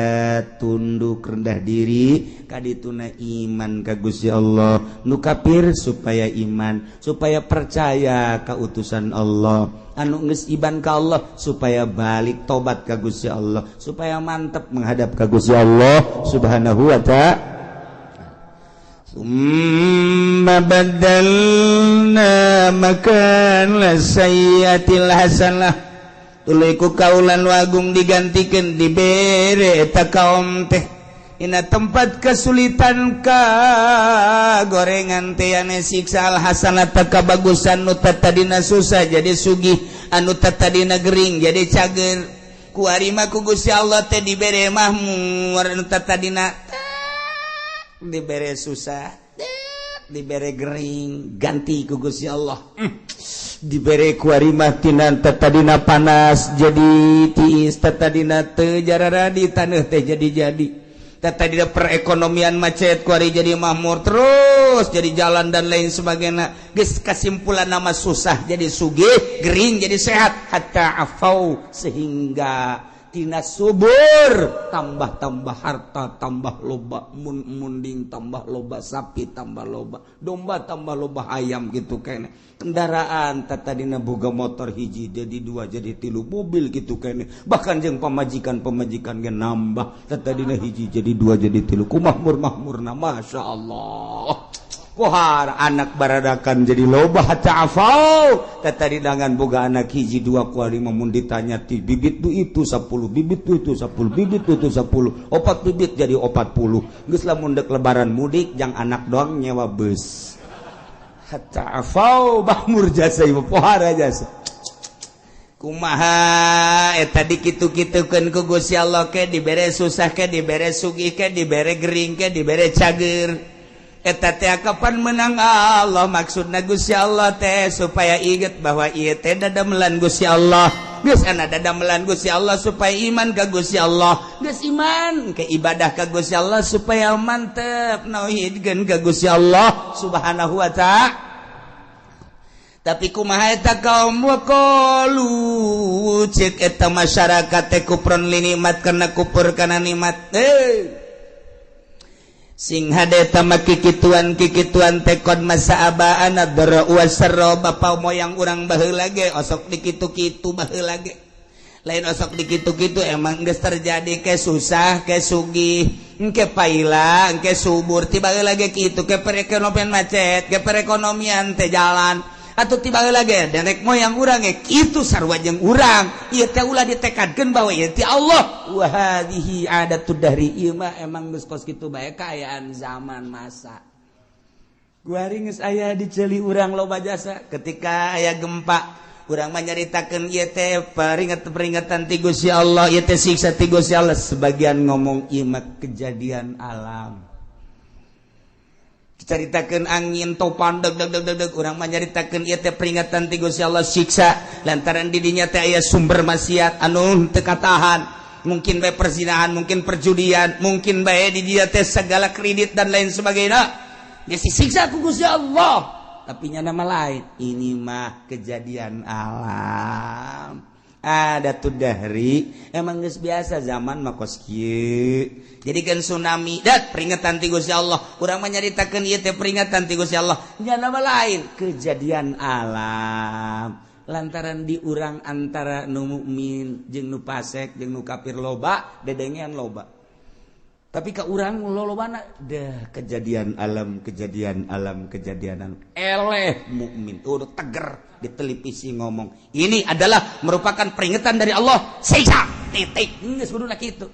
tunduk rendah diri kadituna iman ka Gusti Allah. Nu kafir supaya iman, supaya percaya ka utusan Allah. Anu geus iman ka Allah supaya balik tobat ka Gusti Allah, supaya mantep menghadap ka Gusti Allah Subhanahu wa Ta'ala. ثم بدلنا مكان السيئة الحسنة. Tuluy ku kaulan wagung digantikan, dibere eta kaum teh ina tempat kesulitan ka gorengan teh ane siksa, al hasanata kabagusan. Nu tadina susah jadi sugih, anu tadina gering jadi cager. Ku arima ku Gusti Allah teh dibere mahmur. Anu tadina dibere susah, dibere gering, ganti ku Gusti Allah. Dibere ku arimah tina tadina panas jadi tiis, tadina teu jararadi taneuh teh jadi tadina perekonomian macet, ku ari jadi makmur terus, jadi jalan dan lain sebagainya. Geus kesimpulan nama susah jadi sugih, gering jadi sehat, hatta afau, sehingga tina subur tambah-tambah harta, tambah loba mun munding, tambah loba sapi, tambah loba domba, tambah loba ayam gitu kayaknya. Kendaraan tadina boga motor hiji jadi dua, jadi tilu, mobil gitu kayaknya. Bahkan jeung pamajikan, pamajikan ge nambah, tadina hiji jadi dua, jadi tilu. Ku makmur makmurna, masya Allah. Kohar anak baradakan jadi loba, hatta afau. Tadi dengan boga anak hiji dua, kuari mun ditanya ti bibit tu itu 10 bibit, tu itu 10 bibit, tu itu 10, opat bibit jadi 40. Geus lamun dek lebaran mudik jang anak doang nyewa bus. Hatta afau, makmur jasa ieu, pohara jasa. Kumaha eta dikitu-kitukeun ku Gusti Allah, ke dibere susah, ke dibere sugih, ke dibere gering, ke dibere cager, eta teh kapan menang Allah. Maksudna Gusti Allah teh supaya inget bahwa ieu teh dadamelan Gusti Allah. Geus ana dadamelan Gusti Allah supaya iman ka Gusti Allah. Geus iman ke ibadah ka Gusti Allah, supaya mantep nauhidkeun ka Gusti Allah Subhanahu wa Ta'ala. Tapi kumaha eta kaum? Waqalu, cek eta masyarakat teh, kufron li nikmat, karena kufur kana nikmat. Eh, sing hade tama kikituan kikituan tekon masa abaana dara wasarra, bapa moyang urang baheula ge osok dikitu-kitu baheula ge. Lain osok dikitu-kitu, emang geus terjadi, ke susah ke sugih, engke paila engke subur. Tiba baheula ge kitu, ke perekonomian macet, ke perekonomian teh jalan atau tiba lagi nenek moyang urang ge kitu, sarua jeung urang. Ieu teh ulah ditekadkeun bahwa ieu ti Allah. Wa hadhihi adatud dahri, ieu mah emang geus kos kitu bae kaayaan zaman masa. Kuari geus aya di ceuli urang loba jasa ketika aya gempa urang mah nyaritakeun ieu teh peringatan ti Gusti Allah, ieu teh siksa ti Gusti Allah. Sebagian ngomong ieu mah kejadian alam. Dicaritakeun angin topan deg deg deg deg deg, urang mah nyaritakeun ieu teh peringatan ti Gusti Allah, siksa lantaran di dinya teh aya sumber maksiat anu teu katahan, mungkin bae perzinahan, mungkin perjudian, mungkin bae di dia teh segala kredit dan lain sebagainya. Dia disiksa ku Gusti Allah, tapi nya nama lain, ini mah kejadian alam. Ada tuh dahri emang geus biasa zaman mah kos kieu. Jadi kan tsunami dat peringatan ti Gusti Allah, urang mah nyaritakeun ieu teh peringatan ti Gusti Allah, nya nama lain kejadian alam. Lantaran di urang antara nu mukmin jeung nu fasik jeung nu kafir loba dedengean loba, tapi ke urang lolobana dah kejadian alam, kejadian alam, kejadian alam. Eleh mukmin udah teger di televisi ngomong ini adalah merupakan peringatan dari Allah, siksa titik, geus kuduna kitu.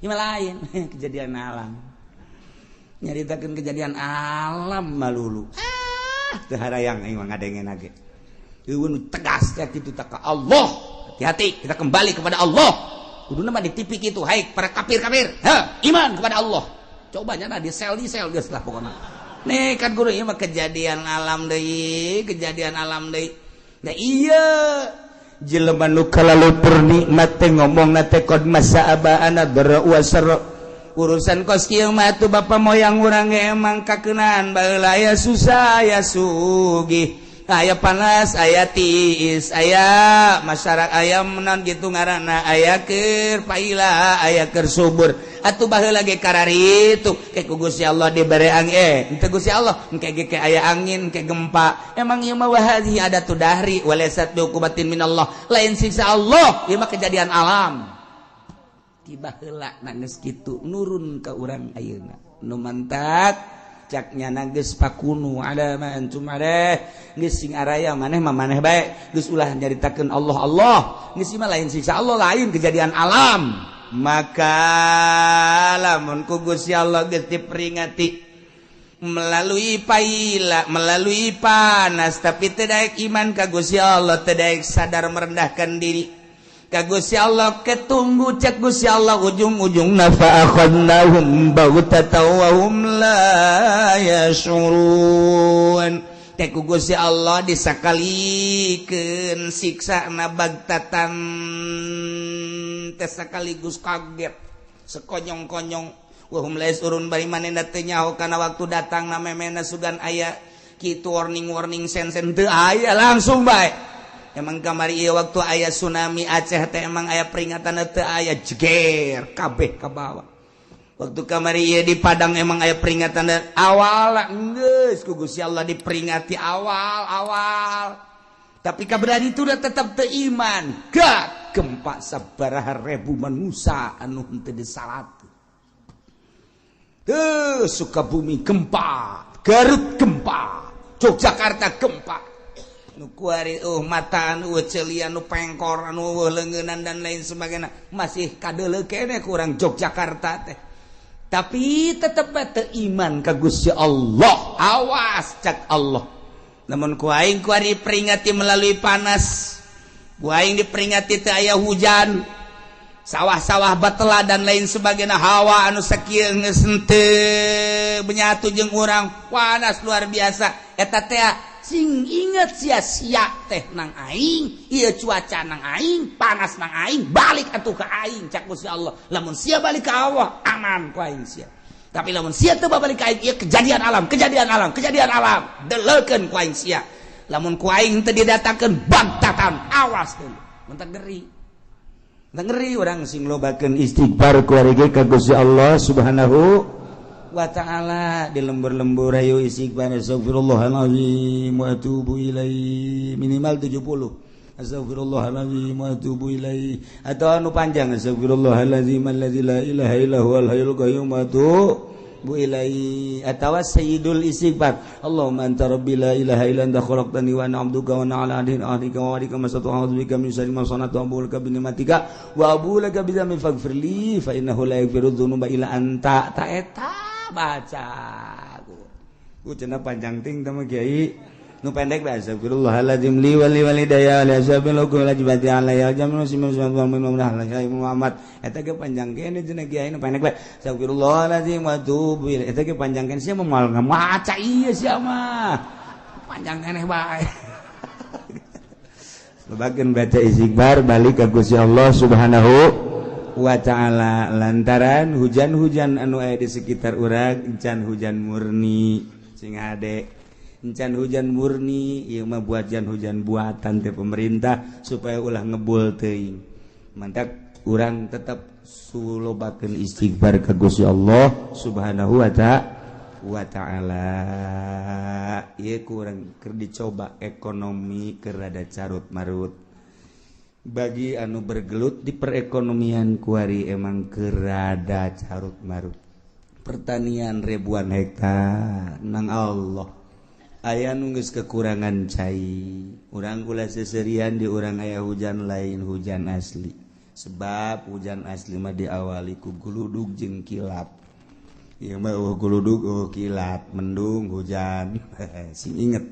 Ieu mah lain kejadian alam, nyaritakeun kejadian alam malulu ah teu harayang aing mah ngadengena ge. Eueun tegas teh kitu tak ka Allah, hati-hati kita kembali kepada Allah. Kuduna mah di TV kitu, hai para kafir-kafir, ha iman kepada Allah. Coba nya di sel geus lah pokona. Nih kan guru ieu mah kejadian alam deui, kejadian alam deui. Nah iya jelema nu kalalupur nikmat teh ngomongna teh qad masa abaana dara wa sarra. Urusan kos kieu mah atuh bapa moyang urang ge emang kakeunaan baheula aya susah aya sugih. Aya panas, aya tiis, aya masyarakat aya menan gitu ngaranna, aya keur paila, aya keur subur. Atuh baheula ge kararitu, ke ku Gusti Allah dibere angin, henteu Gusti Allah engke ge ke aya angin, ke gempa. Emang ieu mah wahadhi adatu dahri walaysat biuqubatin minallah. Lain siksa Allah, ieu mah kejadian alam. Tiba heula geus kitu nurun ka urang ayeuna. Nu mantak caknya geus pakunu ala ma antum alaih, geus sing araya maneh mah maneh bae, geus ulah nyaritakeun Allah Allah, geus mah lain siksa Allah, lain kejadian alam. Maka lamun ku Gusti Allah geus diperingati melalui paila, melalui panas, tapi teu daek iman ka Gusti Allah, teu daek sadar merendahkan diri ka Gusti Allah, ketunggu cek Gusti Allah ujung-ujungna fa akhadnahum baghtatan wa hum la yash'urun. Teh ku Gusti Allah disakalikeun siksana bagtatan teh sekaligus kaget sekonyong-konyong wa hum la yash'urun, bari manehna teu nyaho kana waktu datang na memena sugan aya kitu warning-warning sen-sen teu aya langsung bae. Emang kamari ieu waktu aya tsunami Aceh teh emang aya peringatan teu aya, jeger kabeh ka bawah. Waktu kamari ieu di Padang emang aya peringatan awal geus ku Gusti Allah diperingati awal-awal. Tapi kabar itu udah tetap teu iman. Gak gempa sabaraha ribu manusia anu henteu disalat. Tuh Sukabumi gempa, Garut gempa, Yogyakarta gempa. Nu kuari mata anu celian nu pengkor anu leungeunnan dan lain sebagainya masih kadeuleu keneh kurang Yogyakarta teh. Tapi tetep teu iman ka Gusti Allah. Awas cak Allah. Namun ku aing kuari peringati melalui panas. Ku aing diperingati teu aya hujan. Sawah-sawah batela dan lain sebagainya, hawa anu sakieu geus henteu menyatu jeung urang, panas luar biasa. Eta teh sing inget sia-sia teh nang aing, ieu cuaca nang aing, panas nang aing, balik atuh ka aing cak Gusti Allah. Lamun sia balik ka Allah, aman ku aing sia. Tapi lamun sia teu balik ka aing, ieu kejadian alam, kejadian alam, kejadian alam, deleukeun ku aing sia. Lamun ku aing teu didatangkeun bagtatan, awas deui. Mentak ngeri. Mentak ngeri urang sing lobakeun istighfar ku warege ka Gusti Allah Subhanahu wa ta'ala. Di lembur-lembur ayo istighfar, astagfirullahalazim wa atubu ilaih minimal 70, astagfirullahalazim wa atubu ilaih, atau anu panjang astagfirullahalazim allazi la ilaha illa huwal hayyul qayyum wa atubu ilaih, atawa sayyidul istighfar, Allahumma anta rabbi la ilaha illa anta khalaqtani wa ana 'abduka wa ana 'ala ahdika wa wa'dika mastata'tu, a'udzu bika min syarri ma sana'tu, abu'u laka bi ni'matika wa abu'u laka bi dzambi faghfir li fa innahu la yaghfiru dzunuba illa anta. Ta eta baca Ku cenah panjang ting teh mah kiai. Nu pendek bae astagfirullahalazim li wali walidaya li ashabil la jibati alaya jamin Muhammad eta ge panjang kene cenah kiai nu pendek bae astagfirullahalazim wa atubu ilaih eta ge panjang kene sia moal ngamaca ieu sia mah panjang keneh bae. Lobakeun baca istighfar balik ka Gusti Allah Subhanahu wa ta'ala lantaran hujan-hujan anu aya di sekitar urang encan hujan murni sing hade encan hujan murni ieu mah buatan hujan buatan teh pemerintah supaya ulah ngebul teuing. Mantak urang tetap sulobakeun istighfar ka Gusti Allah Subhanahu wa ta'ala. Ieu kurang keur dicoba ekonomi keur rada carut marut. Bagi anu bergelut di perekonomian kuari emang keur rada carut marut. Pertanian ribuan hektar nang Allah aya nu geus kekurangan cai. Urang kula seserian di urang aya hujan lain hujan asli. Sebab hujan asli mah diawali ku guludug jeung kilat. Ieu mah eueuh guludug eueuh kilat, mendung hujan. Sing inget,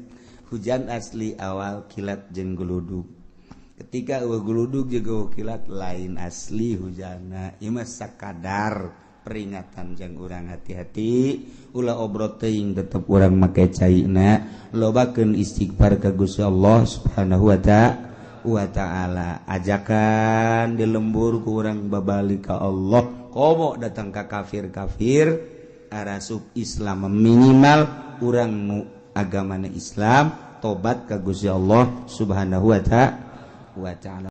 hujan asli awal kilat jeung guludug. Ketika eueuh guludug jeung eueuh kilat lain asli hujanna. Ieu mah sakadar peringatan jang urang hati-hati ulah obrot teuing tetep urang make caina lobakeun istighfar ka Gusti Allah Subhanahu wa ta'ala. Ajakan di lembur ku urang babalik ka Allah komo datang ka kafir-kafir arasup Islam minimal urang nu agamana Islam tobat ka Gusti Allah Subhanahu wa ta'ala.